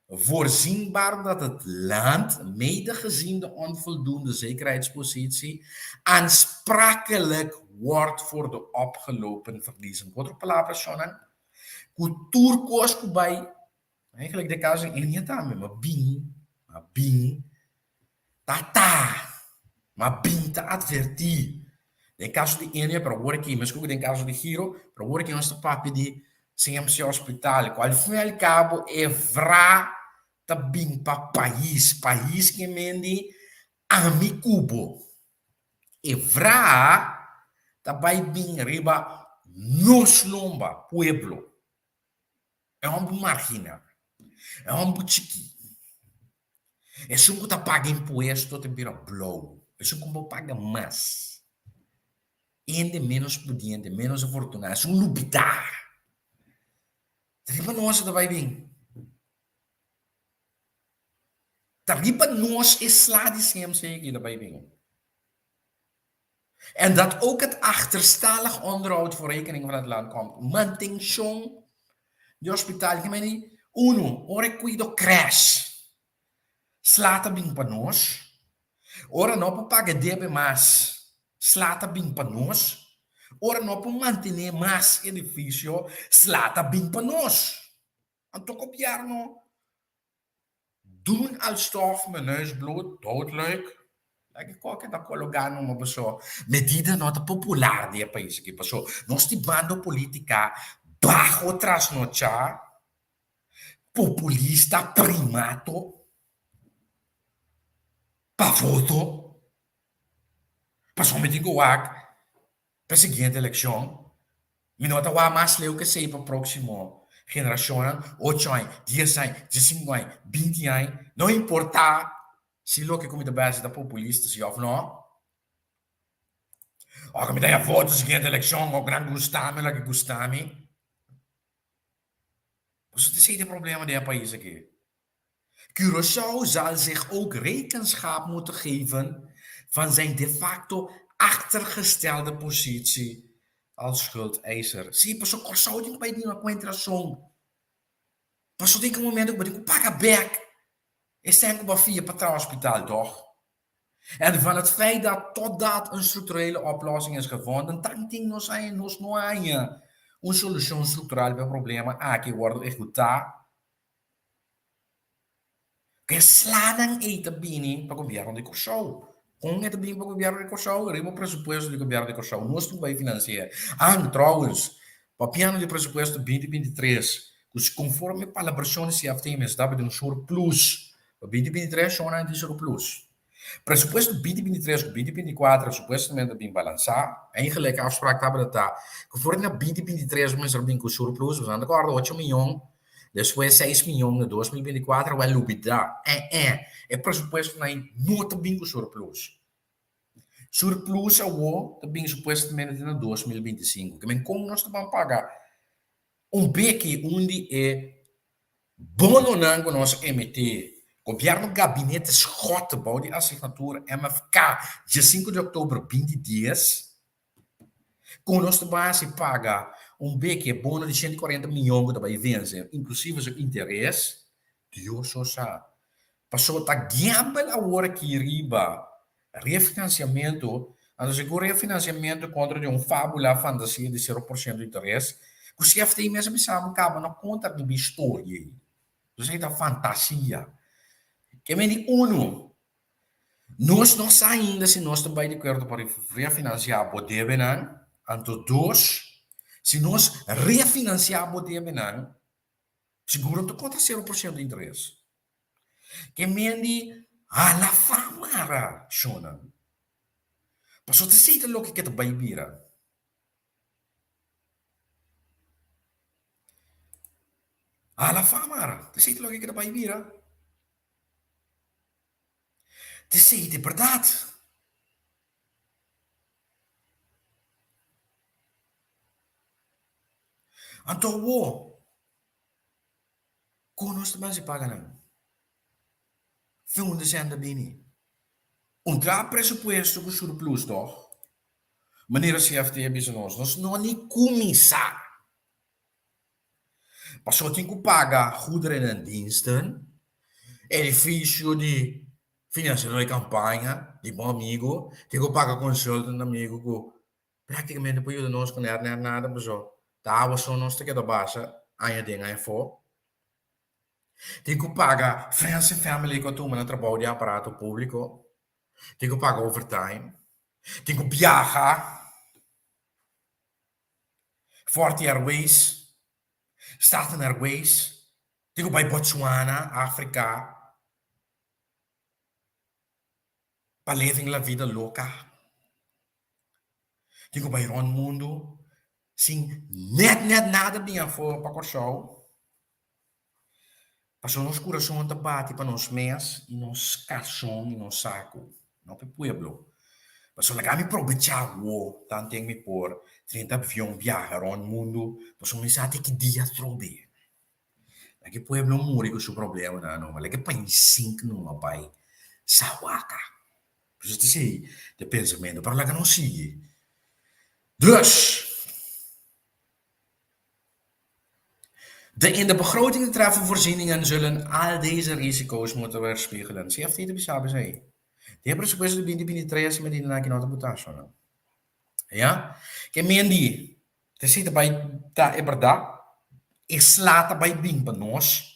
voorzienbaar dat het land, mede gezien de onvoldoende zekerheidspositie, aansprakelijk wordt voor de opgelopen verliezen. Ku otro palabra, shonnan, Ku tur kos ku bai, eigenlijk den kaso di India tambe, ma bin, ma bin ta ta, ma bin ta atvertí. Den kaso di India, pero awor aki, meskos ku den kaso di Giro, pero awor aki nos ta papia di CMC Hospital, ku al fin i al kabo e vra ta bin pa pais, pais ke mende ami ku bo. E vra ta bai bin riba nos lomba, pueblo. E homber margina, e homber chikí. Esun ku ta paga impuesto ta bira blou, esun ku bo paga mas. Hende menos pudiente, menos afortuná, esun lubidá. Riba nos e ta bai bin. Ta riba nos e sla di CMC aki ta bai bin. En dat ook het achterstalig onderhoud voor rekening van het land komt. Mantenshon di hospital ki meni uno, ora e kuido crash, sla ta bin pa nos. Ora no por paga debe mas, sla ta bin pa nos. Ora no por mantene mas edificio, sla ta bin pa nos. Anto gobierno doen alsof mi neus bloed, doodleuk. Like koke ta kologá numa paso medida no ta popular di e pais aki paso nos tin bando politica baho trasnochá, populista primato pa voto paso mi tin ku wak pa e siguiente elekshon. Mi no ta wak mas leu ke esei pa próksimo generashonnan, ocho aña, dies aña, diesinku aña, binti aña, no importá si loke ku mi ta bèsi ta populista si òf no. Òf ku mi ta haña voto siguiente elekshon òf ku nan gusta mi òf loke gusta mi. Pasobra esei ta e problema den e pais aki. Curaçao zal zich ook rekenschap moeten geven van zijn de facto achtergestelde positie als schuldeiser. Sí, pasobra Kòrsou tin ku bai duna kuenta rason. Pasobra tin ku momento ku bo tin ku paga bèk e sèn ku bo a fia pa traha hospital, tòg? En van het feit dat totdat een structurele oplossing is gevonden, tanten nos haña nos no haña un solushon struktural pa e problema aki wòrdu ehekutá. Ku e slanan ei ta bini pa gobièrnu di Kòrsou. Kon e ta bini pa gobièrnu di Kòrsou? Riba presupuesto di gobièrnu di Kòrsou. Nos tin ku bai finansi'é. Ah, trouwens, papiando di presupuesto binti binti tres, ku si konforme palabrashon di CFT mester tabata un surplus pa binti binti tres, shon nan tin surplus. Presupuesto binti binti tres ku binti binti kuater supuestamente a bin balansá. Eigenlijk e afspraak tabata ta ku for di na binti binti tres mester a bin ku surplus, boso nan ta kòrda ocho miyon, despues seis miyon na 2024, awor a lubidá. Eh eh, e presupuestonan no ta bin ku surplus. Surplus awor ta bin supuestamente te na 2025. Ke men kon nos ta ban paga un beki un di e Bononan ku nos emití, Gobièrnu Gabinete Schotte bou di asignatura MFK diesinku di òktober binti dies, ku nos ta base paga un beki e bono di 140 mion ku ta bai vense, inklusive su interes, Dios so sa. Pasobra ta gamble awor aki riba refinansiamentu. Anto sigur e finansiamentu kontra di un fábula fantasia di 0% interes, ku CFT mes a bisa bo kaba no konta riba e storia ei. Esei ta fantasia. Ke men di unu, nos no sa ainda si nos ta bai di akuerdo pa refinansiá bo debenan, anto dos, si nos refinansiá bo debenan, sigur no ta kontra 0% interes. Ke men di hala famara, shonnan. Pasobra esei ta loke ke ta bai bira. Hala famara, esei ta loke ke ta bai bira. Esei ta e bèrdat. Anto awor, kon nos ta basi paga nan? Fin unda esei ta bini? Un traha presupuesto ku surplus tòg? Manera CFT a bisa nos, nos no a ni kuminsá. Pasobra tin ku paga goederen en diensten, edifisio di finansiadó di kampaña di bon amigu, tin ku paga consultant amigu ku práktikamente por yuda nos ku nèt nèt nada pasobra ta awa so nos ta keda basha aña aden aña afó. Tin ku paga friends and family ku a tuma nan trabou di aparato públiko. Tin ku paga overtime. Tin ku biaha. Forti Airways, Staten Airways. Tin ku bai Botswana, Afrika, pa living la vida loca. Tin ku bai rònt mundu sin nèt nèt nada bin afó pa Kòrsou. Pasobra nos kurason ta bati pa nos mes i nos karson i nos saku, no pa e pueblo. Pasobra laga mi probechá awó tanten mi por drenta avion biaha rònt mundu pasobra mi sa te ki dia atrobe. Laga e pueblo muri ku su problemanan numa, laga e pais sink numa bai sawaka. Por eso ta esei ta e pensamentu, pero laga nos sigui. Dus, de in de begroting te treffen voorzieningen zullen al deze risico's moeten weerspiegelen. CFT ta bisa esei. Den e presupuesto di binti binti tres e medidanan aki no ta butá shonnan. Ya? Ke men di, ta esei ta bai ta e bèrdat, e sla ta bai bin pa nos.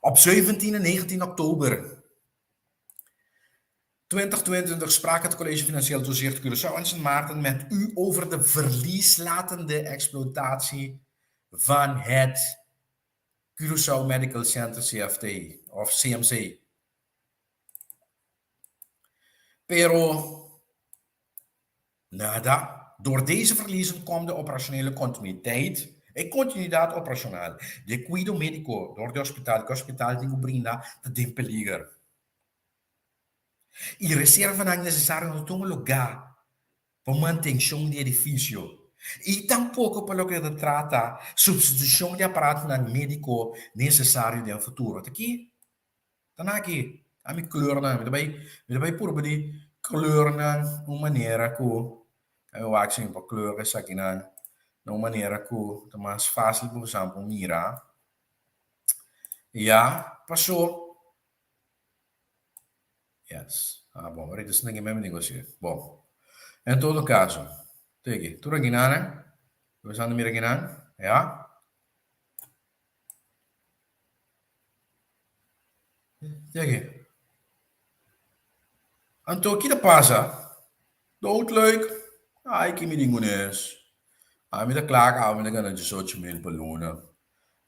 Op 17 en 19 oktober 2022 sprak het College Financieel Toezicht Curaçao en Sint Maarten met u over de verlieslatende exploitatie van het Curaçao Medical Center CFT of CMC. Pero nada. Door deze verliezen komt de operationele continuïteit e continuidad operacional di e cuido medico door di hospital cu hospital tin cu brinda ta den peliger. Y reservanan necesario no tuma lugar pa mantencion di edificio y tampoco pa loke ta trata substitucion di aparatonan medico necesario den futuro. Ta ki? Ta na aki, ami kleurnan, mi ta bai, mi ta bai purba di kleurnan un manera ku, ami wak si mi por kleur esakinan na un manera ku ta mas fásil pa boso por mira. Ya, pasó. Yes, ah bon, ahorita esnan aki mi negosia. Bon, en todo kaso, teki, tur akinan, eh, boso a mira akinan, ya. Teki. Anto ki ta pasa? Doodleuk. Ai ki mi ningunes. Ami ta kla kaba mi ta gana 18,000 pa luna.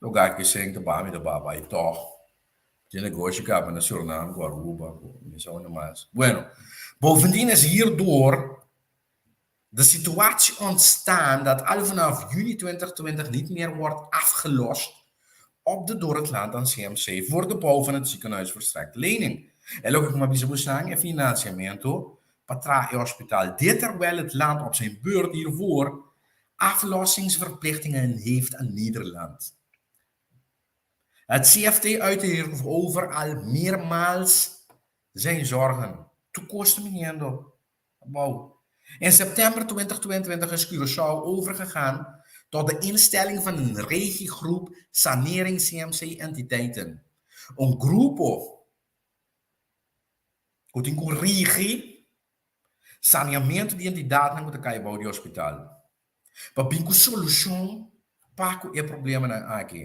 Lugar ki seng ta ba mi ta ba bai tog. Tin negoshi kaba na Surinam ku Aruba ku mi sa unda mas. Bueno, bovendien is hierdoor de situatie ontstaan dat al vanaf juni 2020 niet meer wordt afgelost op de door het land aan CMC voor de bouw van het ziekenhuis verstrekte lening. E loke ku mi a bisa bosan, e financiamento pa traha e hospital. Dit terwijl het land op zijn beurt hiervoor aflossingsverplichtingen heeft aan Nederland. Het CFT uitte hierover al meermaals zijn zorgen. Tur kos ta biniendo abou. In september 2022 is Curaçao overgegaan tot de instelling van een regiegroep sanering CMC entiteiten. Un grupo ku tin ku rigi. Saneamentu di entidatnan ku ta kai bou di hospital. Pa bin ku solushon pa ku e problemanan aki.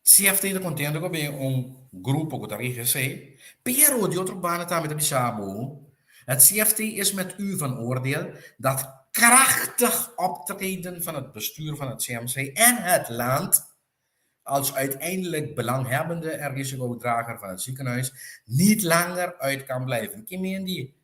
CFT ta kontento ku bin un grupo ku ta rigi esei, pero di otro banda tambe ta bisa bo, Het CFT is met u van oordeel dat krachtig optreden van het bestuur van het CMC en het land als uiteindelijk belanghebbende en risicodrager van het ziekenhuis niet langer uit kan blijven. Ke men di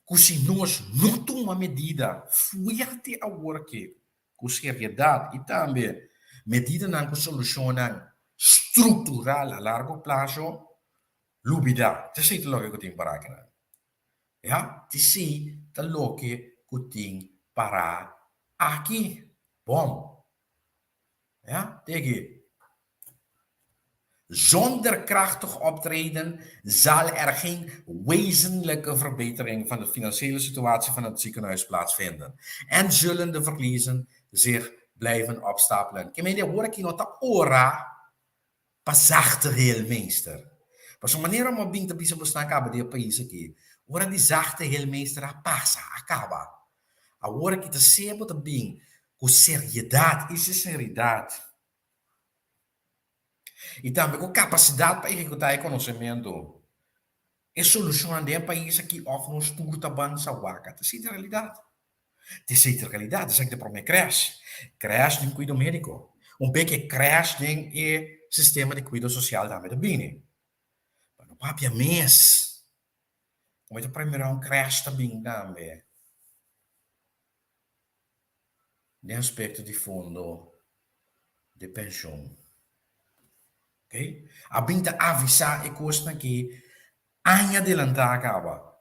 ku si nos no tuma medida fuerte awor ke ku seriedat i tambe medidanan ku solushonnan struktural a largo plaso, lubida. T'esei ta loke ku tin pará akinan. Ya, t'esei ta loke ku tin pará aki. Bon. Ja, teki. Zonder krachtig optreden zal er geen wezenlijke verbetering van de financiële situatie van het ziekenhuis plaatsvinden en zullen de verliezen zich blijven opstapelen. Ke men di awor aki no ta ora pa zachte heelmeester. Pasobra manera mo a bin ta bisa bosnan kaba di e pais aki, ora di zachte heelmeester a pasa, a kaba. Awor aki ta sea bo ta bin ku seriedat i sinseridat i tambe ku kapasidat pa ehekutá e konosementu, e solushonnan den e pais aki òf nos tur ta ban sa waka. Ta esei ta realidat. Ta esei ta realidat. Esaki ta promé crash. Crash den kuido médiko. Un bek e crash den e sistema di kuido sosial tambe ta bini. Pa no papia mes. Como ta primera un crash ta bin tambe den aspecto di fondo di pensioen. Ok, a bin ta avisa e cosnan aki aña adelanta caba.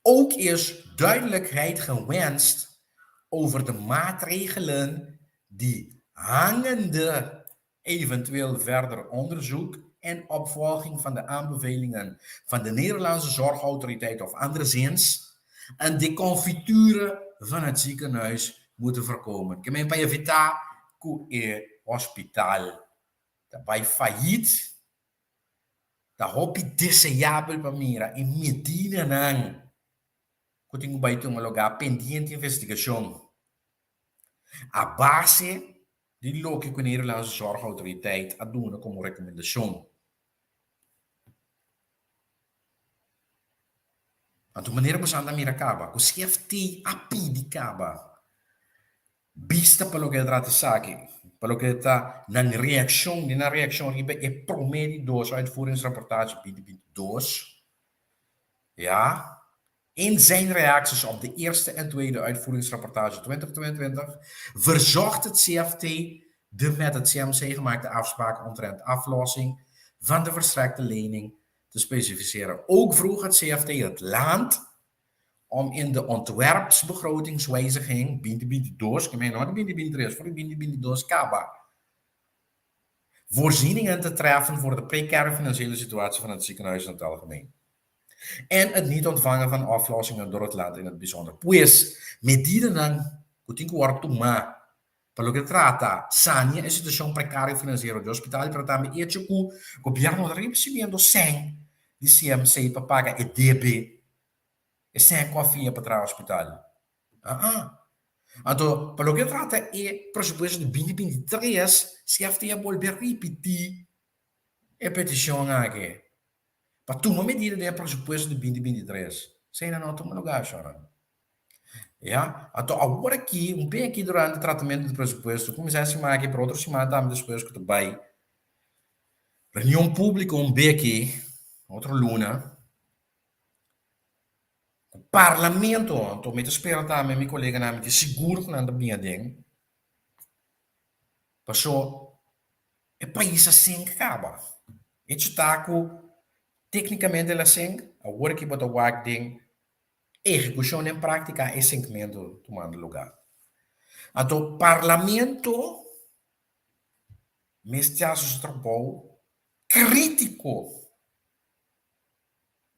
Ook is duidelijkheid gewenst over de maatregelen die hangende eventueel verder onderzoek en opvolging van de aanbevelingen van de Nederlandse Zorgautoriteit of anderszins een deconfiture van het ziekenhuis moeten voorkomen. Ke men pa evitá ku e hospital ta bai fayit, ta hopi deseabel pa mira e medidanan ku tin ku bai tuma lugá pendiente investigashon a base di loke ku Nederlandse Zorgautoriteit a duna komo rekomendashon. Anto manera boso anda mira kaba ku CFT a pidi kaba bista pa loke ta trata esaki, pa loke ta nan reakshon, di nan reakshon riba e prome di dos uitvoeringsrapportage 2022, ya. In zijn reacties op de eerste en tweede uitvoeringsrapportage 2022 verzocht het CFT de met het CMC gemaakte afspraken omtrent aflossing van de verstrekte lening te specificeren. Ook vroeg het CFT het land om in de ontwerpsbegrotingswijziging 2022, ke men no di 2023, for di 2022 kaba, voorzieningen te treffen voor de precaire financiële situatie van het ziekenhuis in het algemeen. En het niet ontvangen van aflossingen door het land in het bijzonder. Pues, medidanan ku tin ku wòrdu tumá pa loke ta trata sania e situashon prekario finansiero di hospital, pero tambe echo ku gobièrnu no ta risibiendo sèn di CMC pa paga e debe, e sèn ku a fia pa traha hospital. Aa. Anto, pa loke ta trata e presupuesto di 2023, CFT a bolbe ripití e petishon aki. Pa tuma medida den e presupuesto di 2023. Esei nan no a tuma lugar, shornan. Ya, anto awor aki, un be aki durante tratamentu di presupuesto, kuminsá e siman aki, pero otro siman tambe despues ku ta bai reunion públiko un be aki, otro luna, ku parlamento, anto mi ta spera tambe mi koleganan, mi ta sigur ku nan ta bin aden, paso E pais a sink kaba. Hecho ta ku teknikamente el a sink, awor ki bo ta wak den ehekushon den praktika e sinkmentu tumando luga. Anto parlamento mester hasi su trabou kritiko.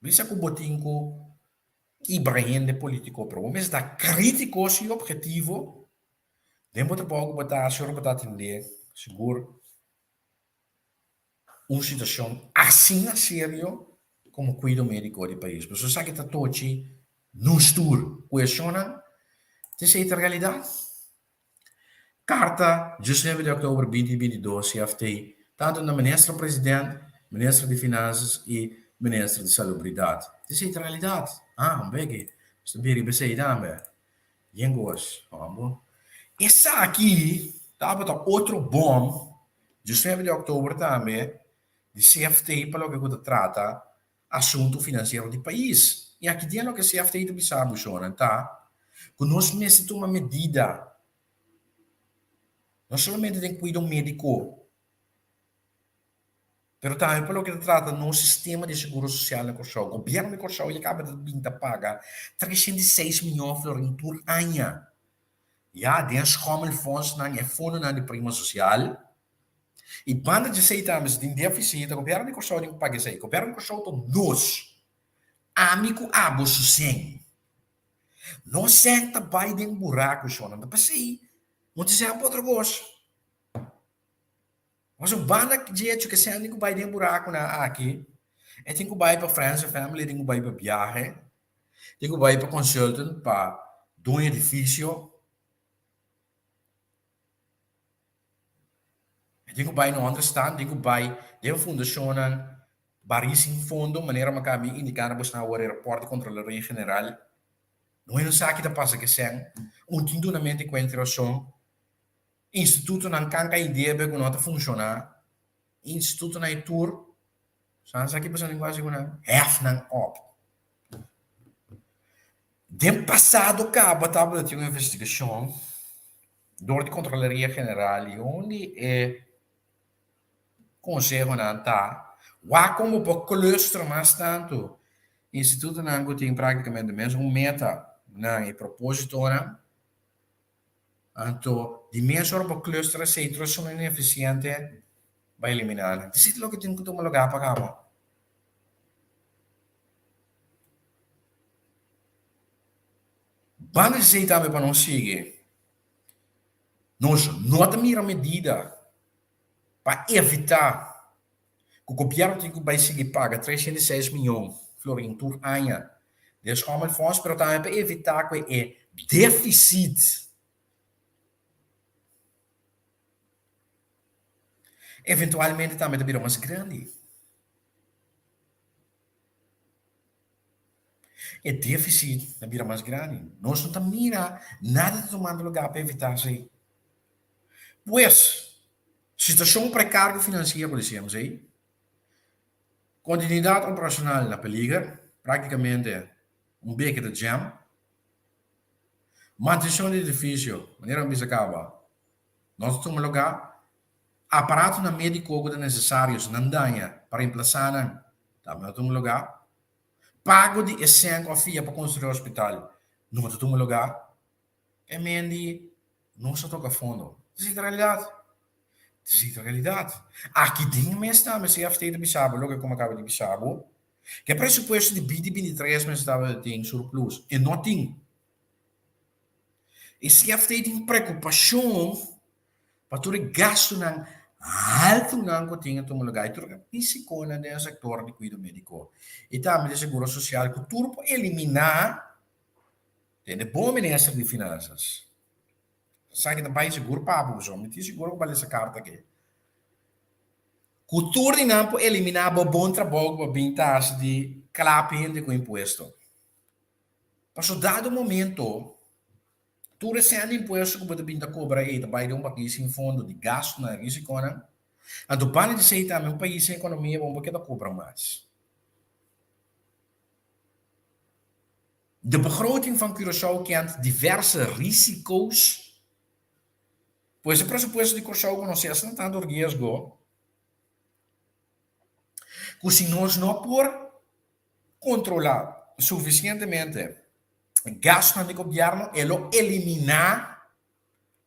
Bisa ku bo tin ku kibra hende politiko, pero bo mester ta kritiko si objetivo den bo trabou ku bo ta hasi ora bo ta atendé sigur. Un situashon asina serio komo kuido médiko di pais. Pasobra esaki ta tochi nos tur kuestionnan. Ta esei ta realidat. Karta diesnuebe di òktober binti 22 CFT tantu na Minister President, Minister di Finansas i Minister di Salubridat. Ta esei ta realidat. Ah, un beki. Nos ta bira riba esei tambe. Yen gos, hombo. Esaki tabata otro bom 19 di òktober tambe di CFT pa loke ku ta trata asuntu finansiero di pais. I aki den loke CFT ta bisa bushonnan ta ku nos mester tuma medida no solamente den kuido médiko pero tambe pa loke ta trata nos sistema di seguro sosial na Kòrsou. Gobièrnu di Kòrsou ya kaba ta bin ta paga 306 mion florin tur aña ya den schommelfondsnan, e fondonan di prima sosial. I banda di esei tambe si tin defisit, gobièrnu di Kòrsou tin ku paga esei. Gobièrnu di Kòrsou ta nos, ami ku abo su sèn. Nos sèn ta bai den buraku shonnan. Ta p'esei no ta sèn pa otro kos. Pasobra banda di hecho ku e sèn tin ku bai den burakunan aki, e tin ku bai pa friends and family, e tin ku bai pa biahe, tin ku bai pa consultant, pa duño edifisio. E tin ku bai na onderstand, tin ku bai den fundashonnan barí sin fondo, manera mi a kaba di indiká na bosnan awor e rapòrt di Kontroladoria General. No hende sa ki ta pasa ku e sèn. Un tin dunamente kuenta i rason. Institutonan kanka i debe ku no ta funshoná. Institutonan e tur, sa sa ki pasa den kuasi ku nan? Hèf nan òp. Den pasado kaba tabata tin un investigashon dor di Kontrolaria General i un di e konsehonan ta wak kon bo por cluster mas tantu institutonan ku tin praktikamente mesun meta nan i propositonan. Anto di mes ora bo cluster esei tur esun inefisiente bai eliminá nan. Esei ta loke tin ku tuma lugá pa kaba. Banda di esei tambe pa nos sigui, nos no ta mira medida pa evitá ku gobièrnu tin ku bai sigui paga 306 mion florin tur aña den schommelfonds, pero tambe pa evitá ku e defisit eventualmente tambe ta bira mas grandi. E defisit ta bira mas grandi. Nos no ta mira nada ta tumando lugá pa evitá esei. Pues, Situacion precario financiero di CMC, Continuidad operacional na peliger, practicamente un beke ta jam, Mantencion di edificio, manera mi bisa caba, no ta tuma lugar, Aparatonan medico cu ta necesario si nan daña pa reemplaza nan tambe no ta tuma lugar, Pago di e cen cu a fia pa construi hospital no ta tuma lugar. E men di, Nos a toka fondo. Esei ta realidat. Esei ta realidat. Aki den mes tambe CFT ta bisa bo loke ku mi a kaba di bisa bo, ku e presupuesto di binti 23 mester tabata tin surplus. E no tin. E CFT tin preokupashon pa tur e gastunan haltunan ku tin a tuma lugá i tur e risikonan den e sektor di kuido médiko i tambe di seguro sosial ku tur por eliminá. Tende bon minister di finansas. Esaki ta bai sigur pa bo pasobra mi tin sigur ku bo a lesa karta aki. Ku tur di nan por eliminá bo bon trabou ku bo bin ta hasi di klap hende ku impuesto. Pasobra dado momento tur e sèn di impuesto ku bo ta bin ta kobra ei ta bai den un bakí sin fondo di gastunan i risikonan. Anto banda di esei tambe un pais sin ekonomia bo no por keda kobra mas. De begroting van Curaçao kent diverse risico's. Pues e presupuesto di Kòrsou ku nos asina tantu riesgo ku si nos no por kontrolá sufisientemente gastunan di gobièrnu e lo eliminá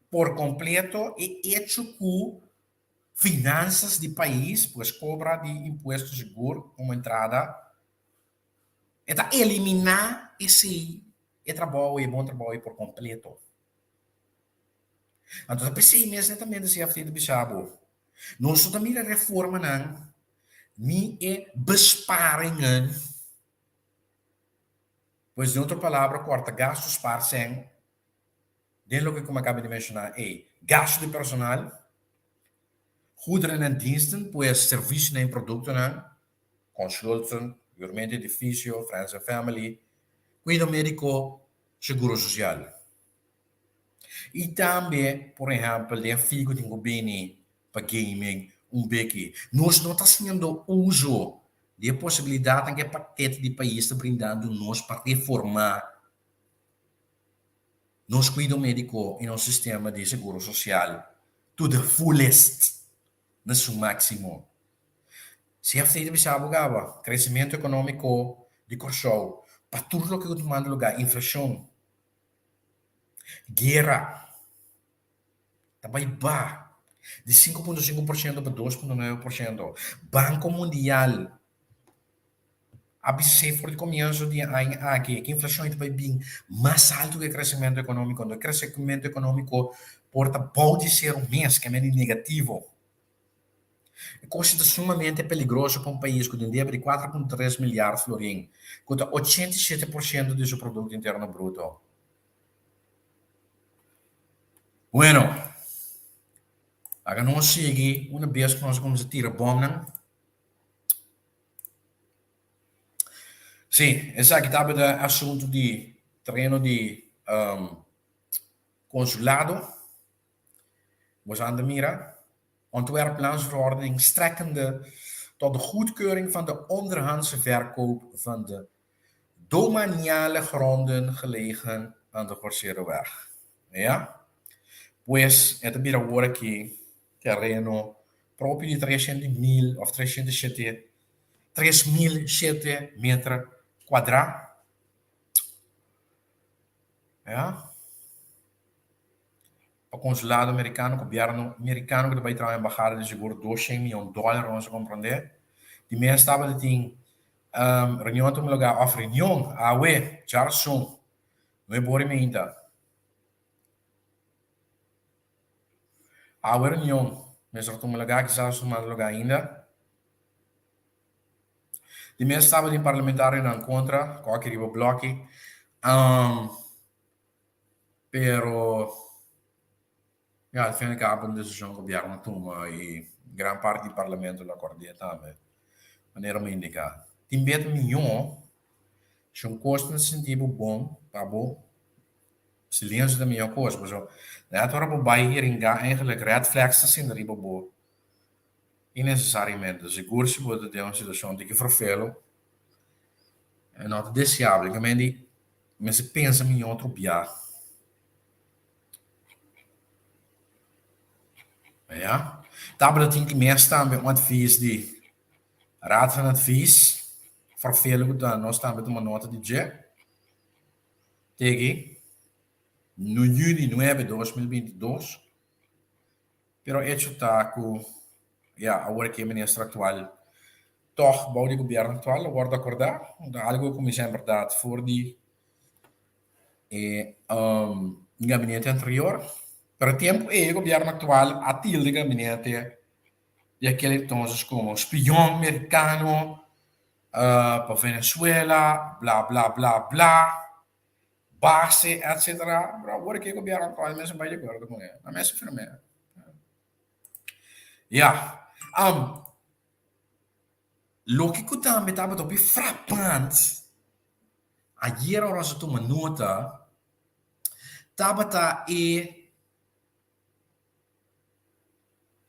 por kompleto e echo ku finansas di pais, pues kobra di impuesto sigur komo entrada, E ta eliminá esei, e trabou ei, e bon trabou ei por kompleto. Anto ta p'esei mes netamente CFT ta bisa bo, nos no ta mira reformanan. Ni e besparingen. Pues den otro palabra kòrta gastu spaar sèn den loke ku mi a kaba di menshoná ei, gastu di personal, goederen en diensten, pues servisionan i produktonan, consulten, huurmento edifisio, friends and family, kuido médiko, seguro sosial. I tambe, por ehèmpel, den figo tin ku bini pa gaming un beki. Nos no ta haciendo uso di e posibilidadnan ku e pakete di pais ta brindando nos pa reforma nos kuido mediko i nos sistema di seguro sosial to the fullest, na su máksimo. CFT ta bisa bo kaba, kresementu ekonómiko di Kòrsou pa tur loke ku ta tumando lugá, inflashon, guera, ta bai ba di 5.5% pa 2.9%. Banko Mundial a bis'é for di komienso di e aña aki ku inflashon ta bai bin mas altu ku e kresementu ekonómiko. Anto e kresementu ekonómiko por ta bou di sero mes, ke mende negativo. E kos ta sumamente peligroso pa un pais ku tin debe di 4.3 milyar florin, ku ta 87% di su Produkto Interno Bruto. Bueno, laga nos sigui una bes ku nos a kuminsá tira bòmnan. Sí, esaki tabata asuntu di tereno di konsulado. Bo sa anda mira, Ontwerp landsverordening strekkende tot de goedkeuring van de onderhandse verkoop van de domaniale gronden gelegen aan de Gorseroweg. Ja? Pues e ta bira awor aki tereno propio di trescientos mil of trescientos shete, 3007 meter cuadra. Ja? Pa consulado mericano, gobierno mericano cu ta bay traha un embahada di seguro 200 miyon dollar, nos a comprende. Di mes tabata tin Reunion a tuma lugar of reunion awe djarason nuebe ora y meinta. Awe reunion mester a tuma lugar kisas a tuma lugar ainda. Di mes tabatin parlamentarionan kontra ku aki riba bloki pero. Ya, al fin y al cabo un decision gobierno a tuma y gran parti di parlamento lo acordia tambe, manera mi indica. Tin bet mijo si un cos ta sinti bo bon pa bo, silencio ta mijo cos, pasobra net ora bo bay hiringa eigenlijk red flags ta sinta riba bo innecesariamente, sigur si bo ta den un situacion tiki vervelo e no ta deseabel, ke men di mester pensa mijo otro bia. Ja. Tabata tin ki mes tambe un advies di Raad van Advies, vervelen ku ta nos tambe tuma nota di dje. Tegi no juni 9 2022. Pero hecho ta ku ya awor ki e minister aktual tòg bou di gobierno aktual a wòrdu akordá, ta algu ku mi sa en bèrdat for di e gabinete anterior, pero e tempo ei e gobierno actual a tilda e gabinete di aquel entonces como spion mericano pa Venezuela, bla bla bla bla, base etcetera, pero awor aki e gobierno actual mes a bai di acuerdo con e, nan mes a firm'e. Ya, loke cu tambe tabata hopi frappant Ayera ora nos a tuma nota, tabata e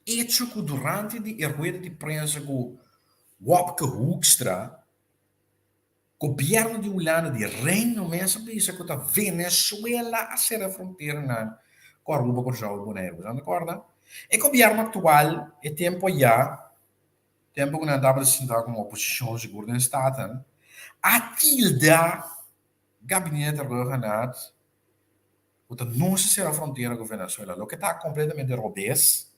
echo ku durante di e rueda di prensa ku Wopke Hoekstra, gobièrnu di Hulanda, di Reino mes a bisa ku ta Venezuela a sera fronteranan ku Aruba, Kòrsou i Boneiru. Boso ta kòrda? E gobièrnu aktual e tempu ayá Tempu ku nan tabata sinta komo oposishon sigur den Staten, a tilda Gabinete Rhuggenaath ku ta nos a sera frontera ku Venezuela, loke ta kompletamente robes.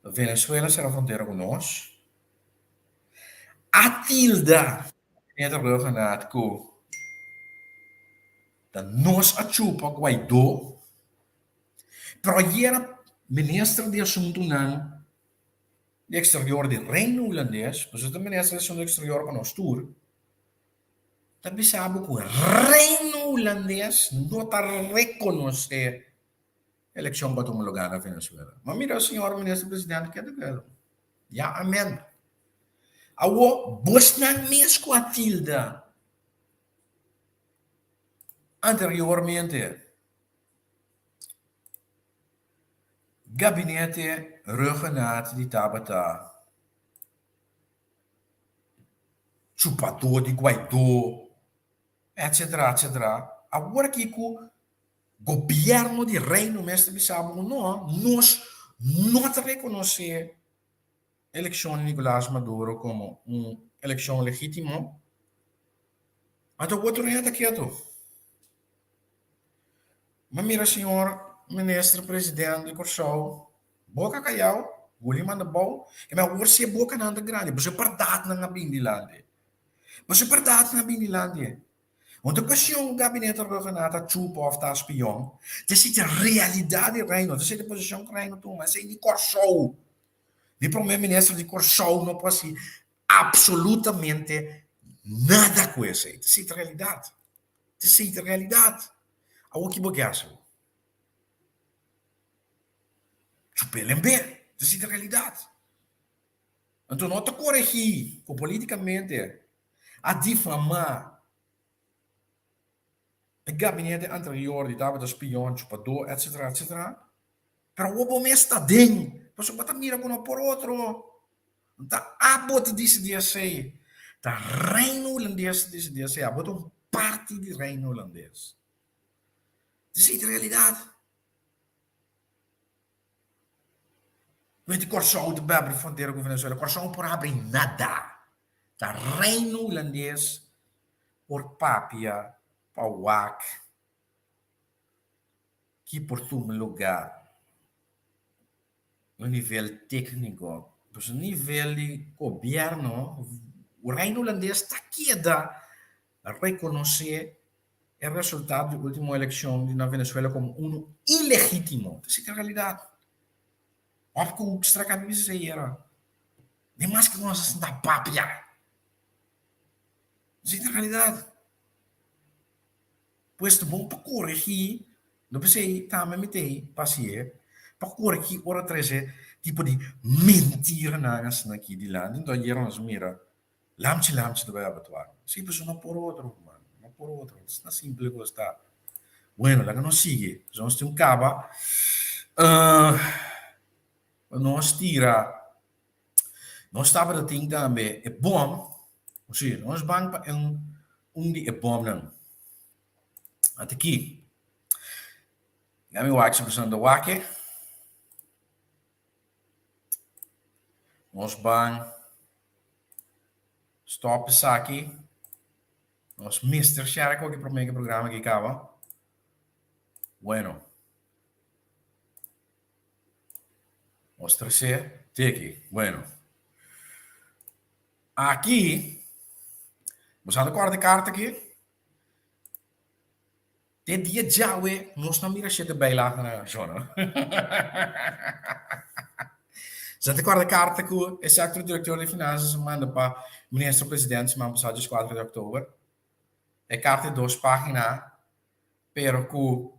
Venezuela sera frontera ku nos. A tilda Gabinete Rhuggenaath ku ta nos a chupa Guaidó. Pero ayera minister di asuntunan di Exterior di Reino Hulandes, pasobra ta Minister di Asuntu Exterior pa nos tur, ta bisa bo ku Reino Hulandes no ta rekonosé elekshon ku a tuma lugá na Venezuela. Ma mira señor Minister Presidente ke ta kere. Ya amen. Awor bosnan mes ku a tilda anteriormente Gabinete Rhuggenaath di tabata chupadó di Guaidó, etcetera, etcetera. Awor aki ku gobièrnu di Reino mes ta bisa bo ku no, nos no ta rekonosé elekshon di Nicolás Maduro komo un elekshon legítimo, anto otro hende ta ketu. Mi a mira señor Minister President di Kòrsou boka kayau, guli manda bou, i mi a wor si e bokanan ta grandi, pasobra e bèrdatnan a bin dilanti. Pasobra e bèrdatnan a bin dilanti. No ta kuestion ku Gabinete Rhuggenaath ta chupa òf ta spion, ta esei ta realidat di Reino, ta esei ta posishon ku Reino tuma, esei di Kòrsou. Di Prome Minister di Kòrsou no por hasi absolutamente nada ku esei, ta esei ta realidat. Ta esei ta realidat. Awor ki bo ke hasi bo? Chup'el en be. Ta esei ta realidat. Anto no ta koregí ku politikamente a difamá e gabinete anterior di tabata spion, chupadó, etcetera, etcetera. Pero awor bo mes ta den, pasobra bo ta mira ku no por otro. Ta abo ta disidí esei. Ta Reino Hulandes ta disidí esei. Abo ta un parti di Reino Hulandes. Esei ta realidat. Wet Kòrsou ta bai abri frontera ku Venezuela. Kòrsou no por abri nada. Ta Reino Hulandes por papia pa wak ki por tuma lugá na nivel tékniko. Pues na nivel di gobièrnu, Reino Hulandes ta keda rekonosé e resultado di último elekshon di na Venezuela komo unu ilegítimo. Esei ta realidat. Òf ku Hoekstra ka bisa esei era. Demas ke nos a sinta papia. Esei ta realidat. Pues ta bon pa koregí, no p'esei tambe mi t'ei pa hasié, pa koregí ora trese tipo di mentiranan asina aki dilanti. Enton ayera nos mira lamchi lamchi ta bai abatuá. Sí, pasobra no por otro, ruman, no por otro. Asina simple kos ta. Bueno, laga nos sigui. Pasobra nos tin un kaba. Pa nos tira, nos tabata tin tambe e bom. Sí, nos ban pa un un di e bomnan. Ata aki. Ya mi wak si boso ta wak e. Nos ban stop esaki. Nos mester share koki prome ku e programa aki kaba. Bueno. Nos trese teki. Bueno. Aki, bo sa ta kòrda e karta aki? Te dia djawe nos no a mira shete bijlage na Shona. Sa ta kòrda e karta ku e Sector Director di Finanzas a manda pa Minister President siman pasá dieskuater di òktober? E karta e dos página, pero ku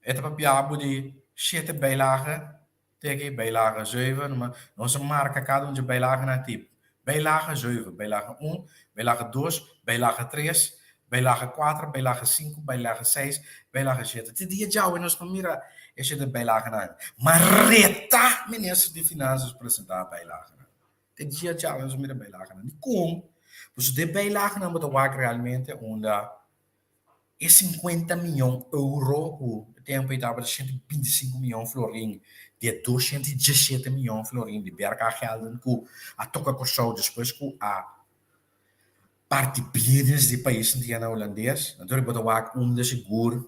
e ta papia bo di shete bijlage. Teki, bijlage zeven, nos a marka kada un dje bijlagenan tip, bijlage zeven, bijlage un, bijlage dos, bijlage tres, bijlage kuater, bijlage sinku, bijlage seis, bijlage shete. Te dia djawe nos por mira e shete bijlagenan. Ma reta minister di Finanzas presenta bijlagenan. Te dia djawe nos a mira bijlagenan. Dikon? Pasobra den bijlagenan bo ta wak realmente unda E sinkuenta mion euro ku e tempu ei tabata 125 mion florin di e 217 mion florin di BRK-gelden ku a toka Kòrsou despues ku a parti bienes di pais Antiana Hulandes. Anto riba ta wak unda sigur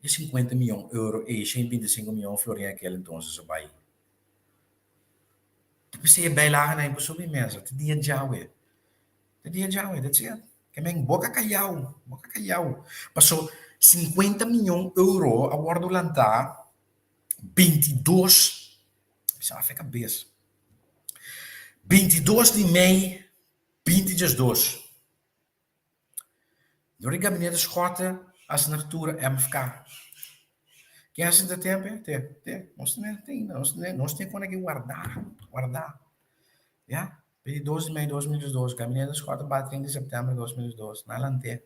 e sinkuenta mion euro ei, 125 mion florin akel entonces a bai. Ta p'esei e bijlagenan ei por subi mesa te dia djawe. Te dia djawe, that's it. Ke men boka kayau, boka kayau. Paso 50 miyon euro a wordo lantá 22, mi sa afe kabes. 22 di mei 2012, dor di Gabinete Schotte a signatura MFK. Ken a sinta tempu e? Te, te, nos tin te ainda, nos tin, nos tin kon aki wardá, wardá. Ya, 22 di mei 2012, Gabinete Schotte ba 30 di sèptèmber 2012, nan lant'é.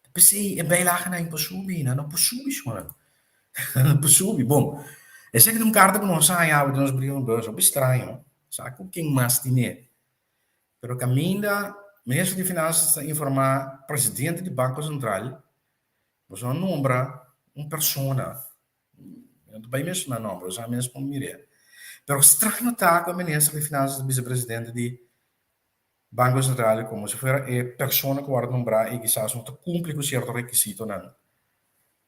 P'esei e bijlagenan por subi, nan no por subi shon. Nan no por subi. Bon, esaki ta un karta ku nos a haña awe den nos brievenbus, hopi straño. Sa ku ken mas tin'é. Pero kaminda Minister di Finansas ta informá presidente di Banko Sentral, boso a nombra un persona, mi no ta bai menshoná nòmber, boso a mes por mir'é. Pero straño ta ku e Minister di Finansas ta bisa presidente di Banko Sentral komo si fuera e persona ku wòrdu nombrá i kisas no ta kumpli ku sierto rekisitonan.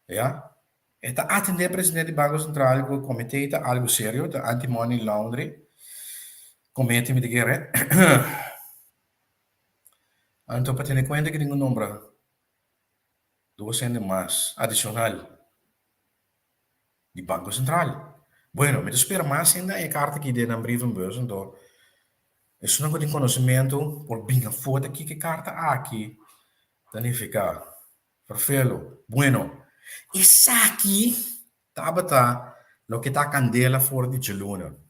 Ya. E ta atendé presidente di Banko Sentral ku e komité ta algu serio, ta anti money laundry committee mi ta kere. Anto pa tene kuenta ku tin ku nombra dos hende mas adishonal di Banko Sentral. Bueno, mi ta spera mas hende a e karta aki den nan brievenbus, anto esunnan ku tin konosementu por bin afó ta kiko e karta aki ta nifiká. Ferfelu, Bueno, esaki tabata loke ta kandela for di djaluna.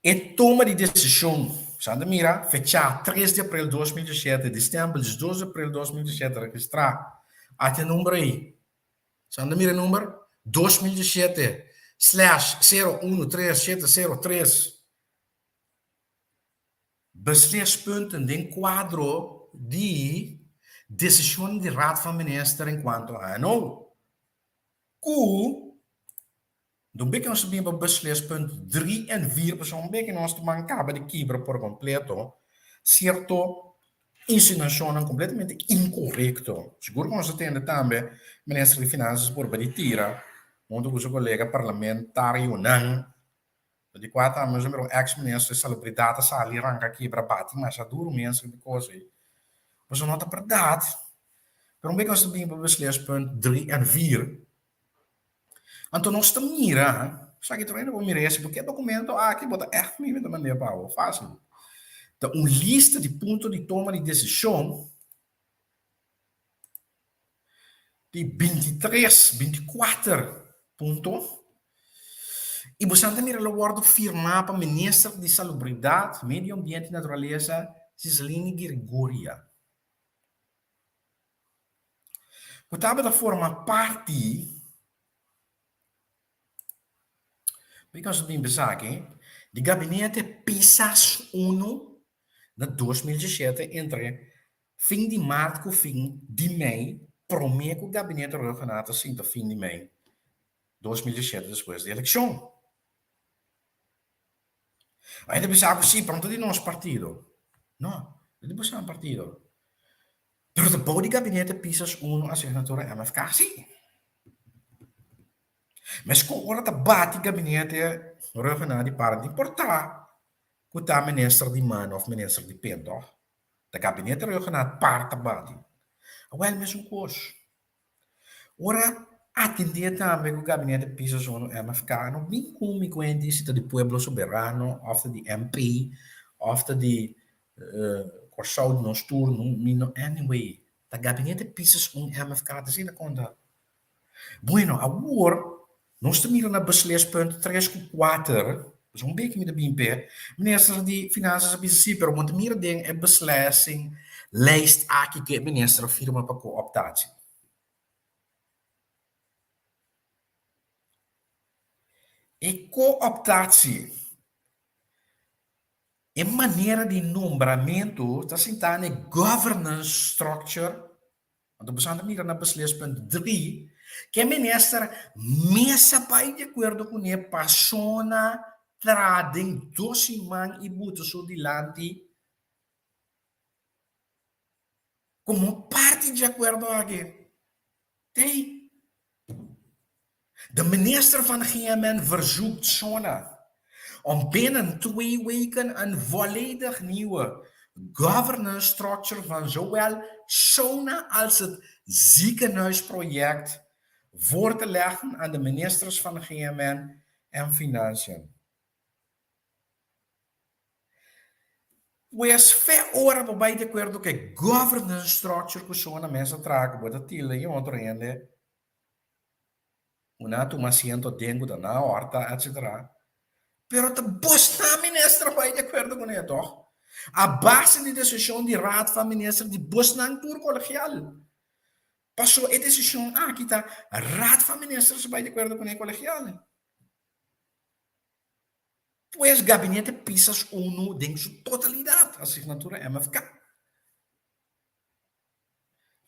E toma di desishon, sa ta mira, fechá tres di aprel 2017, di stèmpel 12 di aprel 2017, registrá ati e number ei. Sa ta mira e number? 2017 slash 013703. Beslispunten den kuadro di desishon di Raad van Minister enkuanto HNO. Ku Don beke nos ta bin pa beslispunt drie en vier pasobra un beke nos ta ban kaba di kibra por kompleto sierto insinuashonnan kompletamente inkorekto. Sigur ku nos ta tende tambe Minister di Finansas purba di tira huntu ku su kolega parlamentarionan. Di kua tambe nos a mira un ex minister di salubridat a sali ranka kibra bati masha duru mes riba e kos ei. Pasobra no ta bèrdat. Pero un bes nos ta bin pa beslispunt drie en vier. Anto nos ta mira, esaki tur hende por mira esi, porque e dokumento aki bo ta ègt mira ta mand'é pa bo, fásil. Ta un lista di punto di toma di desishon Di bintitres, bintikuater punto i bo santa mira lo wòrdu firmá pa Minister di Salubridat, Medio Ambiente i Naturalesa, Ciseline Gregoria, ku tabata forma parti, Because bin bisa aki, di Gabinete Pisas Uno na 2017 entre Fin di mart ku fin di mei promé ku Gabinete Rhuggenaath ta sinta fin di mei 2017 despues di elekshon. A hende bisa ku si, pero no ta di nos partido. No, no di boso partido. Pero ta bou di Gabinete Pisas Uno asignatura MFK si. Meskos ora ta bati Gabinete Rhuggenaath di para, no ta importa ku ta minister di man òf minister di pen tòg. Ta gabinete regional par ta bati. Awel mesun kos. Ora atendé tambe ku gabinete Pisas Uno MFK no bin ku mi kuenti si ta di Pueblo Soberano òf ta di MP òf ta di Kòrsou di nos tur mi no anyway ta gabinete Pisas Un MFK ta asina konta. Bueno, awor nos ta mira na beslispunt tres ku kuater, dus un beki mi ta bin p'e, minister di Finansas a bisa si, pero bo ta mira den e beslissing lijst aki ku e minister a firma pa kooptatie. E kooptatie, e manera di nombramentu ta sintá na e governance structure. Anto boso a mira na beslispunt drie ku e minister mes a bai di akuerdo kuné pasona tra den dos siman i buta su dilanti komo parti dje akuerdo aki. Tei. De minister van GMN verzoekt Sona om binnen twee weken een volledig nieuwe governance structure van zowel Sona als het ziekenhuisproject voor te leggen aan de ministers van GMN en Financiën. Pues fe ora bo bai di akuerdo ku e governance structure ku shon na mesa traha ku bo ta tilda i otro hende ku nan a tuma asiento aden ku ta nan a horta etcetera pero ta bosnan minister a bai di akuerdo kuné tòg a base di desishon di raad van minister di bosnan tur kolegial pasobra e desishon aki ta raad van ministers a bai di akuerdo kuné kolegial. Pues Gabinete Pisas Uno den su totalidat, asignatura MFK.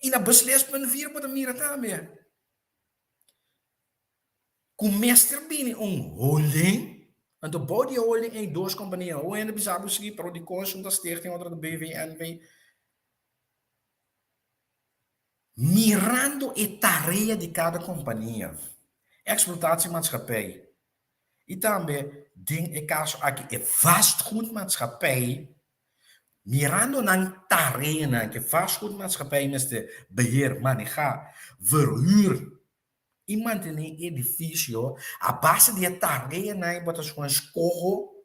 I na beslispunt vier bo ta mira tambe ku mester bini un holding, anto bou di e holding ei dos kompania, un hende bisa bo si, pero di kos un ta stichting, otro ta BV, NV. Mirando e tarea di kada kompania, exploitatiemaatschappij, I tambe den e kaso aki e vastgoedmaatschappij, mirando nan tareanan ku e vastgoedmaatschappij mester beheer, manehá, verhuur i mantené e edifisio, a base di e tareanan ei bo ta skohe skoho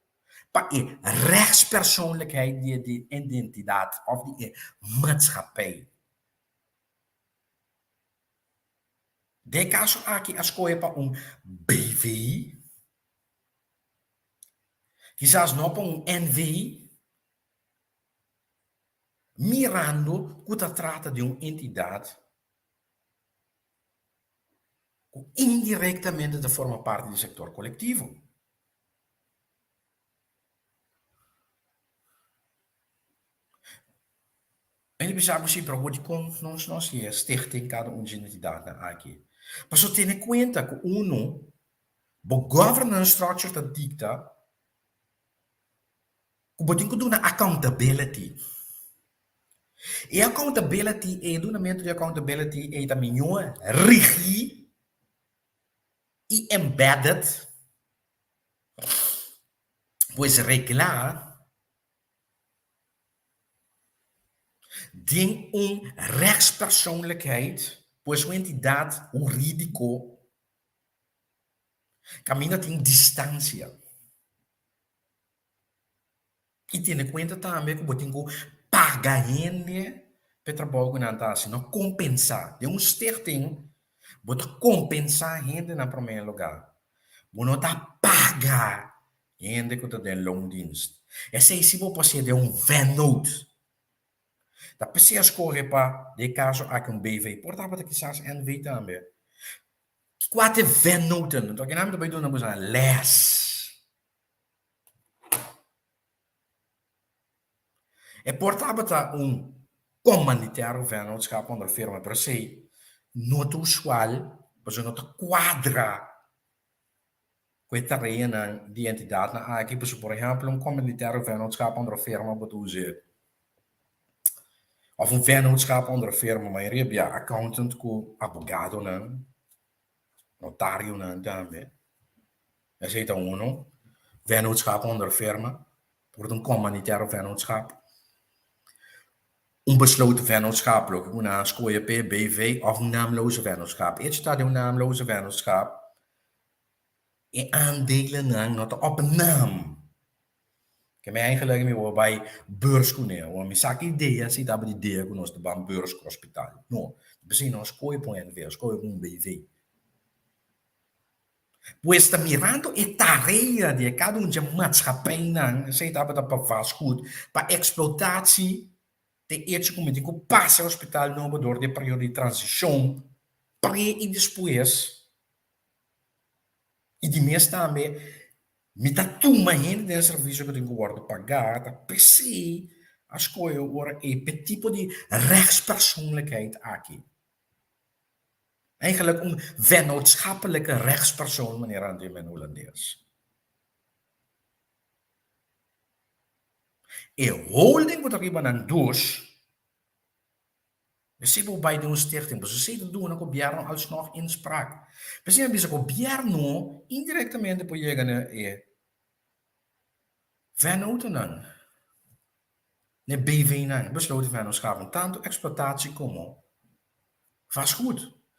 pa e rechtspersoonlijkheid di e identidat òf di e maatschappij. Den e kaso aki a skohe pa un BV, kisas no pa un NV, mirando ku ta trata di un entidat ku indirektamente ta forma parti di sektor kolektivo. Mi ta bisa bo si, pero awor dikon nos no hasi e stichting kada un dje identidatnan aki? Pasobra tene kuenta ku unu, bo governance structure ta dikta ku bo tin ku duna accountability. E accountability ei, e dunamentu di accountability ei ta mihó rigi i embedded, pues reglá. Den un rechtspersoonlijkheid, pues un entidad huridico, caminda tin distancia. Y tene cuenta tambe cu bo tin cu paga hende p'e trabou cu nan ta haci, no compensa. Den un stichting bo ta compensa hende na prome lugar. Bo no ta paga Hende ku ta den loondienst. Esei si bo por hasié den un vennoot. Ta p'esei a skohe pa den e kaso aki un BV. Por tabata kisas NV tambe. Kua ta e vennoten? Anto akinan mi ta bai duna boso nan lès. E por tabata un commanditaire vennootschap onder firma, pero esei no ta usual pasobra no ta kuadra Ku e tareanan di entidatnan aki, pasobra por ehèmpel un commanditaire vennootschap onder firma bo ta us'é òf un vennootschap onder firma mayoria bia accountant ku abogadonan, notarionan tambe. Esei ta uno, vennootschap onder firma por ta un commanditaire vennootschap. Un besloten vennootschap loke ku nan a skohe p'e BV òf un naamloze vennootschap. Echo ta den un naamloze vennootschap E aandelennan no ta op naam. Ke mi eigenlijk mi wou bai beurs kuné. Awor mi sa ki idea si tabata idea ku nos ta ban beurs ku hospital. No. P'esei nos kohe pa un NV, nos kohe pa un BV. Pues ta mirando e tarea di e kada un dje maatschappijnan, esei tabata pa vastgoed, pa explotatie, te echo ku mi tin ku pasa e hospital nobo dor di e periodo di transishon, pre i despues. I di mes tambe mi ta tuma hende den servisio ku tin ku wòrdu pagá, ta p'esei a skohe ora ei p'e tipo di rechtspersoonlijkheid aki. Eigenlijk un vennootschappelijke rechtspersoon manera nan ta yama na hulandes. E holding ku ta riba nan dos. Esei bo bai den un stichting, pasobra esei ta duna gobièrnu alsnog inspraak. P'esei mi a bisa gobièrnu indirektamente por yega na e vennotennan, na e BV'nan, besloten vennootschappen, tantu eksplotatie komo vastgoed.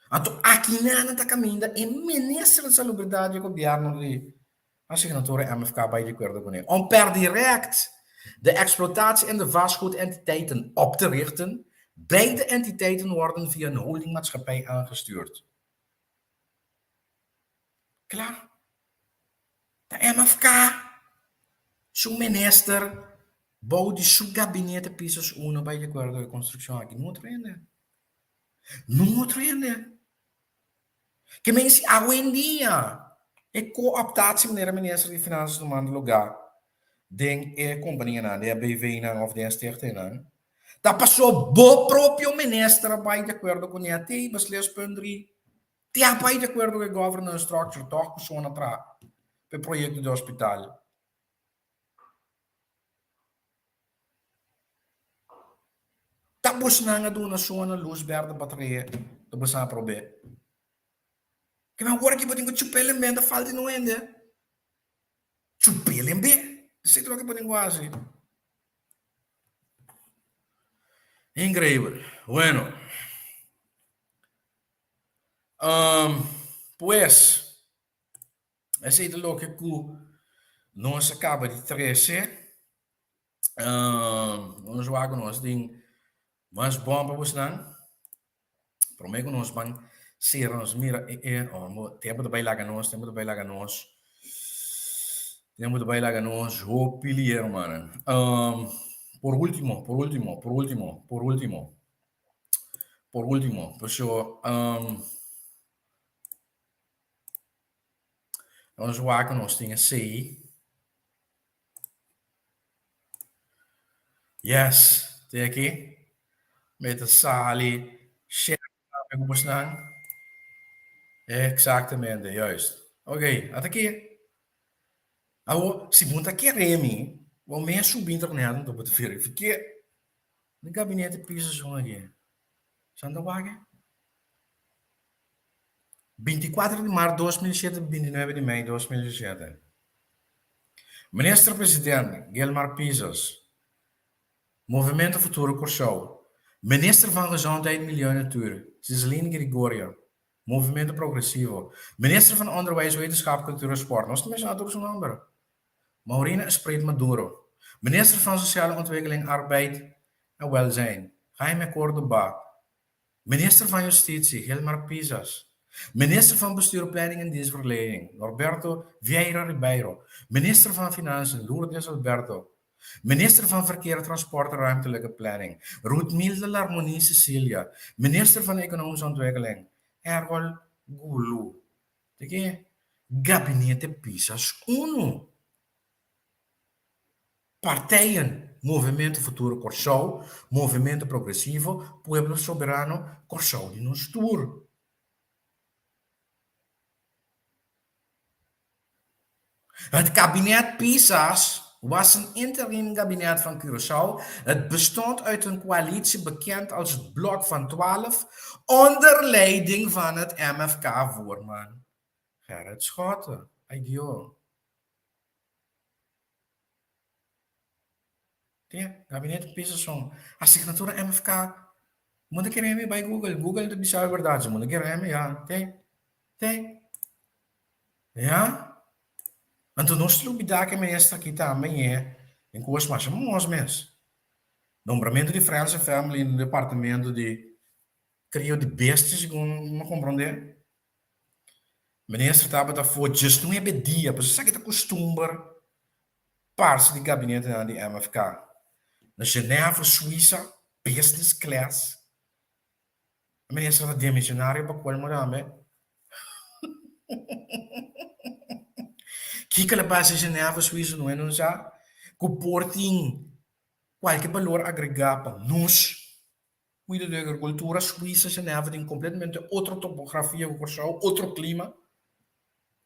Anto akinan ta kaminda e minister di salubridat di e gobièrnu di asignatura MFK bai di akuerdo kuné. On per direct. De exploitatie en de vastgoedentiteiten op te richten. Beide entiteiten worden via een holdingmaatschappij aangestuurd. Kla. Ta MFK su minister bou di su gabinete Pisas uno bai di akuerdo ku e konstrukshon aki. No otro hende. No otro hende. Ke men si awendia e kooptatie manera minister di Finansas tumando lugá den e kompanianan, den e BVnan òf den e stichtingnan, ta paso bo propio minister a bai di akuerdo kuné a tei beslispunt dri. Te a bai di akuerdo ku e governance structure tòg ku sona traha pa e proyekto di hospital. Ta bosnan a duna sona lus berde pa trae ta bosnan a prob'é. Kimen awor aki bo tin ku chup'é lembe ta falta di no hende. Chup'é lembe, esei ta loke bo tin ku hasi. Increíble. Bueno. Pues, esei ta loke ku nos a kaba di trese. Nos wak ku nos tin mas bon pa bosnan. Promé ku nos ban sera nos mira e e oh, tempu ta bai laga nos, tempu ta bai laga nos. Tempu ta bai laga nos hopi lier, hermana. Por último, por último, por último, por último. Por último, paso nos wak nos tin esei. Yes, te aki. Mi ta sali share tambe ku bosnan. Exactamente, juist. Ok, ata aki. Awo, si bo ta kere mi, bo mes subi internet anto bo ta verifiké. Mi gabinete pisa son aki. Santa wak e? 24 di mart 2007 29 di mei 2017. Minister President Gilmar Pisas, Movimento Futuro Kòrsou, Minister van Gezondheid, Milieu en Natuur, Cizeline Gregorio, Movimento Progresivo, Minister van Onderwijs, Wetenschap, Cultuur en Sport, nos ta menshoná tur su nòmber, Maurina Espreet Maduro, Minister van Sociale Ontwikkeling, Arbeid en Welzijn, Jaime Cordoba, Minister van Justitie, Gilmar Pisas, Minister van Bestuur, Planning en Dienstverlening, Norberto Vieira Ribeiro, Minister van Financiën, Lourdes Alberto, Minister van Verkeer, Transport en Ruimtelijke Planning, Ruthmilda Larmonie Cecilia, Minister van Economische Ontwikkeling, Errol Goeloe. Di ke? Gabinete Pisas Uno. Partijen, Movemento Futuro Kòrsou, Movemento Progresivo, Pueblo Soberano, Kòrsou di nos tur. Het kabinet Pisas was een interim kabinet van Curaçao. Het bestond uit een coalitie bekend als het Blok van 12 onder leiding van het MFK-voorman Gerrit Schotte. Ay Dios. Te, gabinete pisa son. Asignatura MFK. Bo ta kere mi bai Google. Google ta bisa e berdad. Bo ta kere mi, ya. Te, te. Ya. Anto nos ta lubida ke minister aki tambe ñe den kos masha mos mes. Nombramentu di Friends and Family den departamento di krio di bestia segun mi a komprende. Minister tabata afó djes nuebe dia, pasobra esaki ta kustumber parse di gabinetenan di MFK. Na Genève, Suisa, business class. E minister ta demisionario pa kolmo tambe. Kiko la pasa Genève, Suisa no e no sa ku por tin kualke balor agregá pa nos. Kuido di agrikultura, Suisa, Genève tin kompletamente otro topografia ku Kòrsou, otro klima.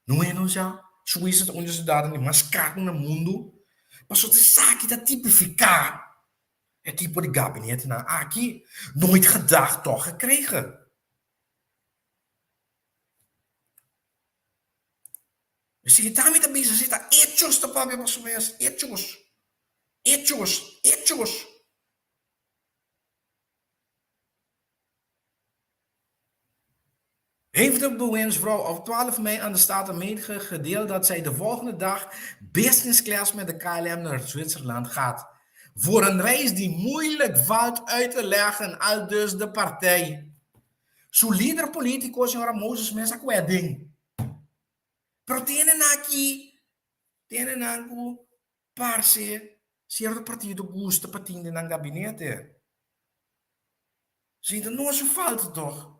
No e no sa, Suisa ta un di e siudatnan di mas karu na mundu. Pasobra esaki ta tipifiká e tipo di gabinetenan aki. Nooit gedacht toch gekregen. Esei tambe ta bisa, esei ta hechos ta papia pa su mes, hechos, hechos, hechos. Heeft de bewindsvrouw op 12 mei aan de Staten medegedeeld dat zij de volgende dag business class met de KLM naar Zwitserland gaat. Voor een reis die moeilijk valt uit te leggen, aldus de partij. Su lider politico, señora Moses mes a kue den. Pero tene nan aki, tene nan ku parse cierto partido gusta pa tin den nan gabinete. Si ta nos su falta toch.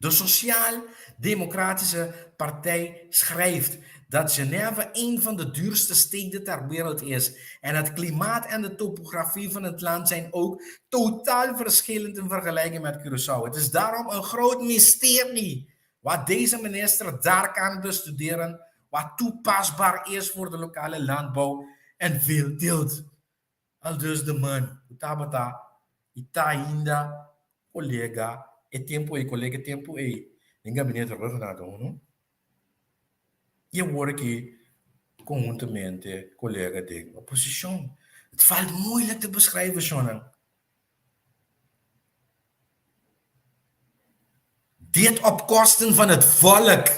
De Sociaal Democratische Partij schrijft dat Genève een van de duurste steden ter wereld is en het klimaat en de topografie van het land zijn ook totaal verschillend in vergelijking met Curaçao. Het is daarom een groot mysterie wat deze minister daar kan bestuderen wat toepasbaar is voor de lokale landbouw en veeteelt. Aldus de man ku tabata i ta ainda kolega e tempu ei, kolega e tempu ei den gabinete Rhuggenaath no? I awor aki konhuntamente kolega den oposishon. Het valt moeilijk te beschrijven, shonnan. Dit op kosten van het volk.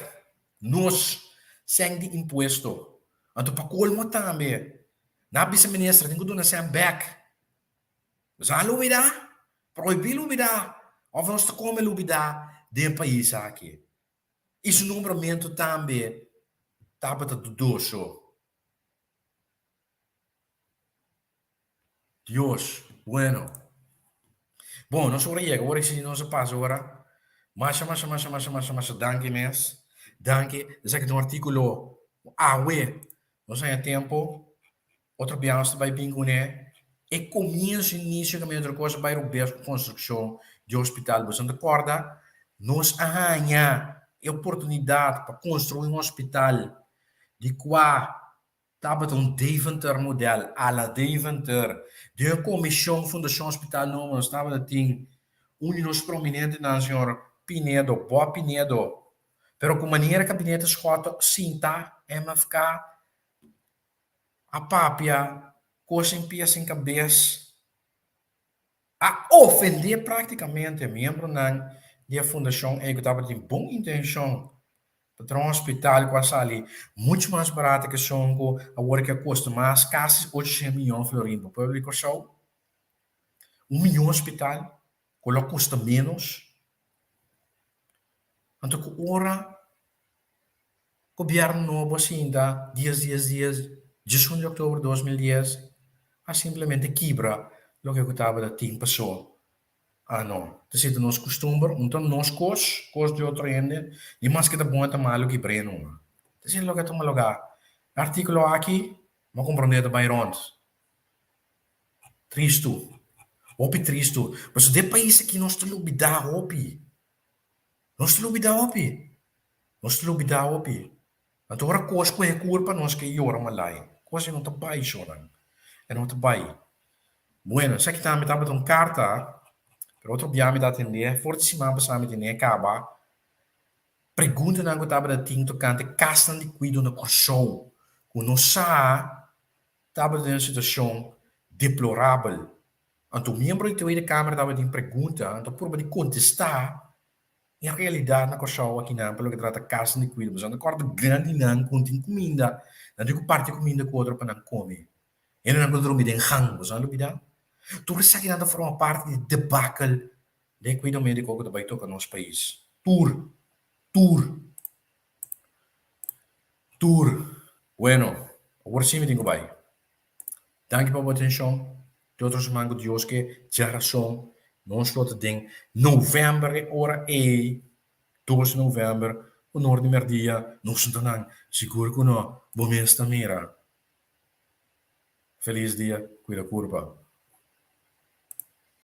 Nos sèn di impuesto. Anto pa kolmo tambe, nan a bisa minister tin ku duna sèn bèk. Nos a lubidá, prohibí lubidá òf nos ta kome lubidá den e pais aki. I su nombramentu tambe tabata dudoso. Dios bueno. Bon, nos ora yega, ora si nos a pasa ora. Masha, masha, masha, masha, masha, masha danki mes. Danki. Esaki ta un artíkulo awe. Nos haña tempo. Otro bia nos ta bai bin kuné. E komienso, inisio tambe otro kos a bai robes ku konstrukshon di hospital. Boso no ta kòrda? Nos a haña e oportunidat pa konstruí un hospital di kua Tabata un Deventer model, a la Deventer. Den e komishon Fundashon Hospital Nobo nos tabata tin un di nos prominentenan, señor Pinedo, Bob Pinedo. Pero ku manera Gabinete Schotte sinta MFK a papia kos sin pia sin kabes, a ofendé práktikamente miembronan di e fundashon ei ku tabatin bon intenshon pa traha un hospital ku a sali muchu mas barato ku esun ku awor ke a kosta mas kasi ocho miyon florin pa pueblo di Kòrsou. Un miyon hospital ku lo a kosta ménos. Anto ku ora Gobierno nobo a sinta dies dies dies diesun di october 2010 a simplemente kibra loke ku tabata tin paso a no ta sinta nos costumber un ta nos cos cos di otro hende ni maske ta bon o ta malo kibr'é numa ta sinta loke a tuma lugar e articulo aki bo a comprende ta bay rond tristu hopi tristu pasobra den pais aki nos ta lubida hopi. Nos ta lubidá hopi. Nos ta lubidá hopi. Anto ora kos ku e kurpa nos ke yora malai. Kos ei no ta bai shonan. E no ta bai. Bueno, esaki tambe tabata un karta, pero otro bia mi ta atendé. For di siman pasá mi tene kaba preguntanan ku tabata tin tokante kasnan di kuido na Kòrsou ku no sa tabata den un situashon deplorabel. Anto miembro di Tweede Kamer tabatin pregunta, anto purba di kontestá e realidat na Kòrsou akinan pa loke trata kasnan di kuido. Pasobra nan ta kòrda grandinan ku no tin kuminda, nan tin ku parti kuminda ku otro pa nan kome. Hendenan ku ta drumi den gang, boso a lubidá? Tur esakinan ta forma parti di debakel den e kuido médiko ku ta bai toka nos pais. Tur! Tur! Tur! Bueno, awor sí mi tin ku bai. Danki pa bo atenshon. Te otro siman ku Dios ke djarason nos lo ta den novèmber e ora ei, dos novèmber, un or di mèrdia, nos no ta nan. Sigur ku no, bo mes ta mira. Felis dia, kuida kurpa.